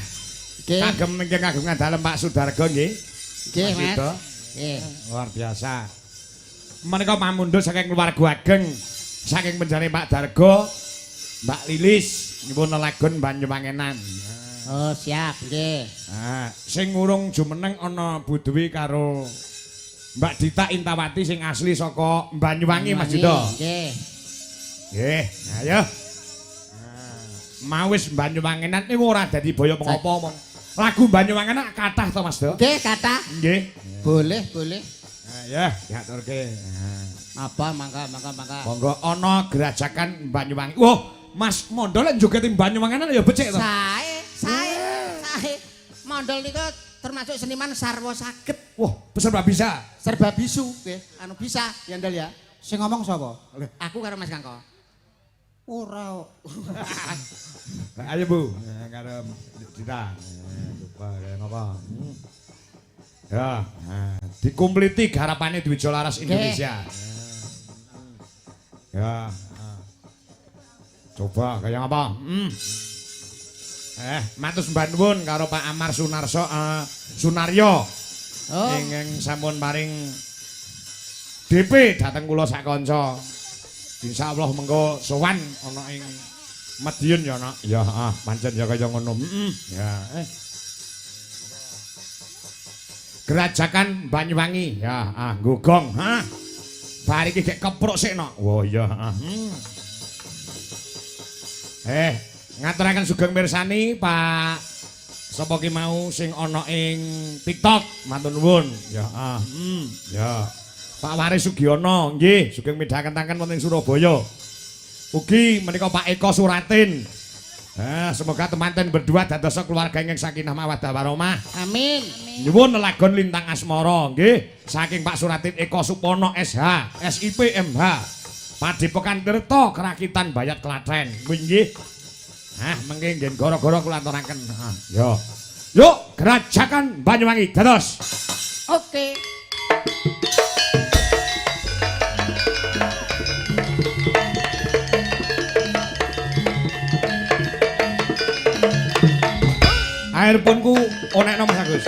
Kagem ingkang kagungan dalem Pak Sudarga nggih. Nggih, Mas. Nggih. Luar biasa. Menika pamundhut saking keluarga ageng saking penjane Pak Darga, Mbak Lilis nyuwun lelagon Banyuwangenan. Oh, siap nggih. Ah, sing urung jumeneng ana Bu Dwi karo Mbak Dita Intawati sing asli saka Banyuwangi Mas Yuda. Nggih. Nggih, ayo. Mau wis Banyuwangenan niku ora dadi boyo mengopo. Lagu Banyuwangenan kathah to Mas Do? Nggih, kathah. Nggih. Boleh, boleh. Ya, diaturke. Apa mangga mangga mangga. Monggo ana Grajagan Banyuwangi. Wah, Mas Mondol lek joget ing Banyuwangenan ya becik to. Sae, sae, sae. Mondol niku termasuk seniman sarwa saged. Wah, serba bisa. Serba bisu nggih. Anu bisa ya Ndol ya. Sing ngomong sapa? Aku karo Mas Kangko. Ora kok. Ayo Bu, karo Dita. Coba kaya ngapa. Ya, dikumpliti garapane Dwijo Laras Indonesia. Ya. Coba kaya ngapa? Matur sembah nuwun karo Pak Amar Sunarso Sunaryo. Oh. Ingkang sampun paring DP dhateng kula sak kanca. Insyaallah mengko sowan ana ing Madiun ya, Nak. Ya, heeh, pancen ya kaya ngono. Heeh. Ya, Grajagan Banyuwangi. Ya, ah, nggogong, ha. Bar iki gek kepruk sik, Nak. Wah, iya, heeh. Ngaturaken sugeng mirsani Pak sapa ki mau sing ana ing TikTok, matur nuwun. Ya, ah, ya. Pak Waris Sugiono, nggih, sugeng midhangetanken wonten ing Surabaya. Ugi menika Pak Eko Suratin. Semoga temanten berdua dadosa keluarga ingkang sakinah mawaddah warahmah. Amin. Nyuwun lelagon Lintang Asmara nggih saking Pak Suratin Eko Supono SH SIP MH. Padepokan Tirta Krakitan Bayat Klaten. Kuwi nggih. Mengke nggih gara-gara kula aturaken. Yo. Yuk Grajagan Banyuwangi dados. Oke. Airphone-ku onekno Mas Agus.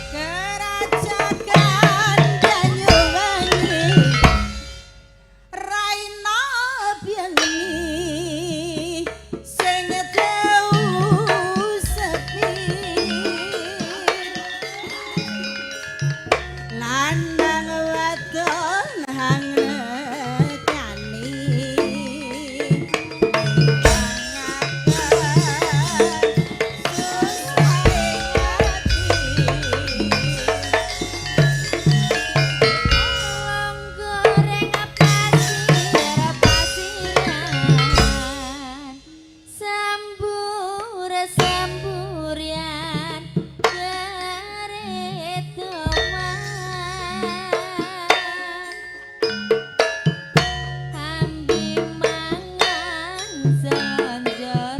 Grajagan Banyuwangi Raina bengi sing tau sepi lanang wadon hanget. Ambi mangan selonjoran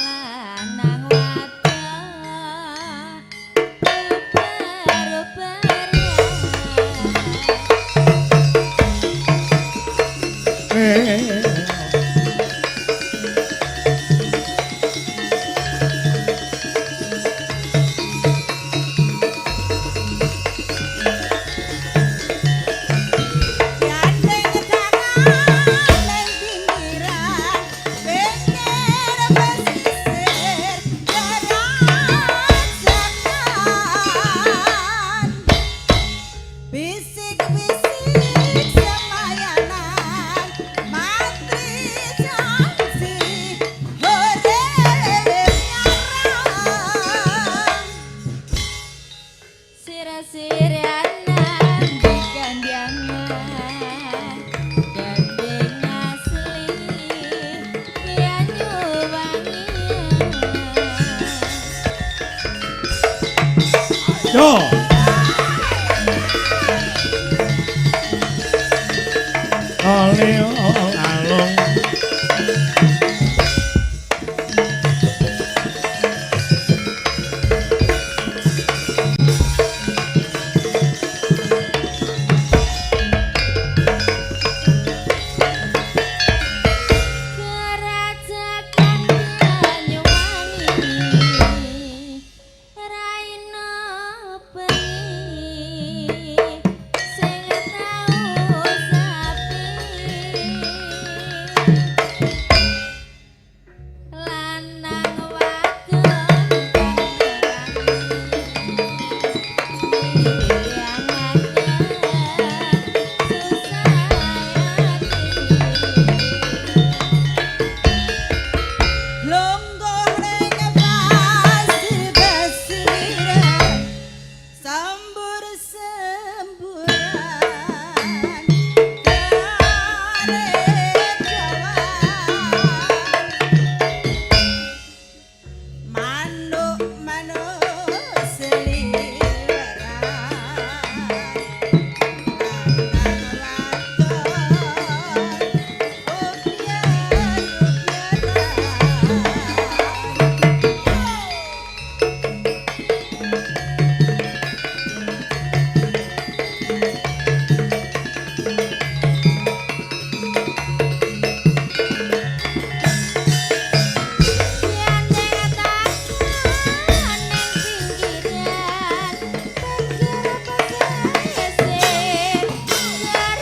lanang wadon ubar-ubaran. Gandeng tangan neng pinggiran, pinggir pesisir kerajakan. Bisik-bisik semayanan, matri janji urip nyarang. Sira-siranan di kandangan, gandeng asli banyu wangian. Yo. Oleh alung. Kerajakan Banyuwangi raina bengi sing tau sapi lanang wadon kang susah ati. Lungguh ning pasir besiran, sambur semburan karejawan. Manuk-manuk seliweran, lanang wadon obyar-obyaran. Gandeng tangan neng pinggiran, pinggir pesisir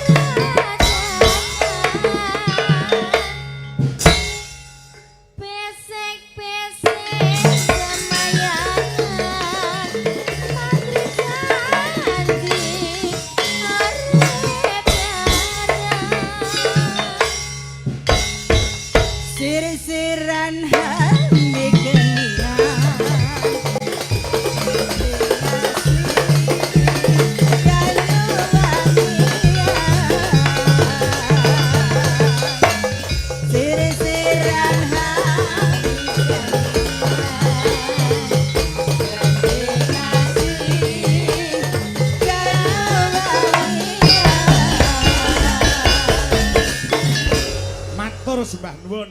kerajakan. Pesek-pesek semayanan, matri janji urip bareng. Sir-siran hami genian, sir-siran hami genian. Matur sembah nuwun.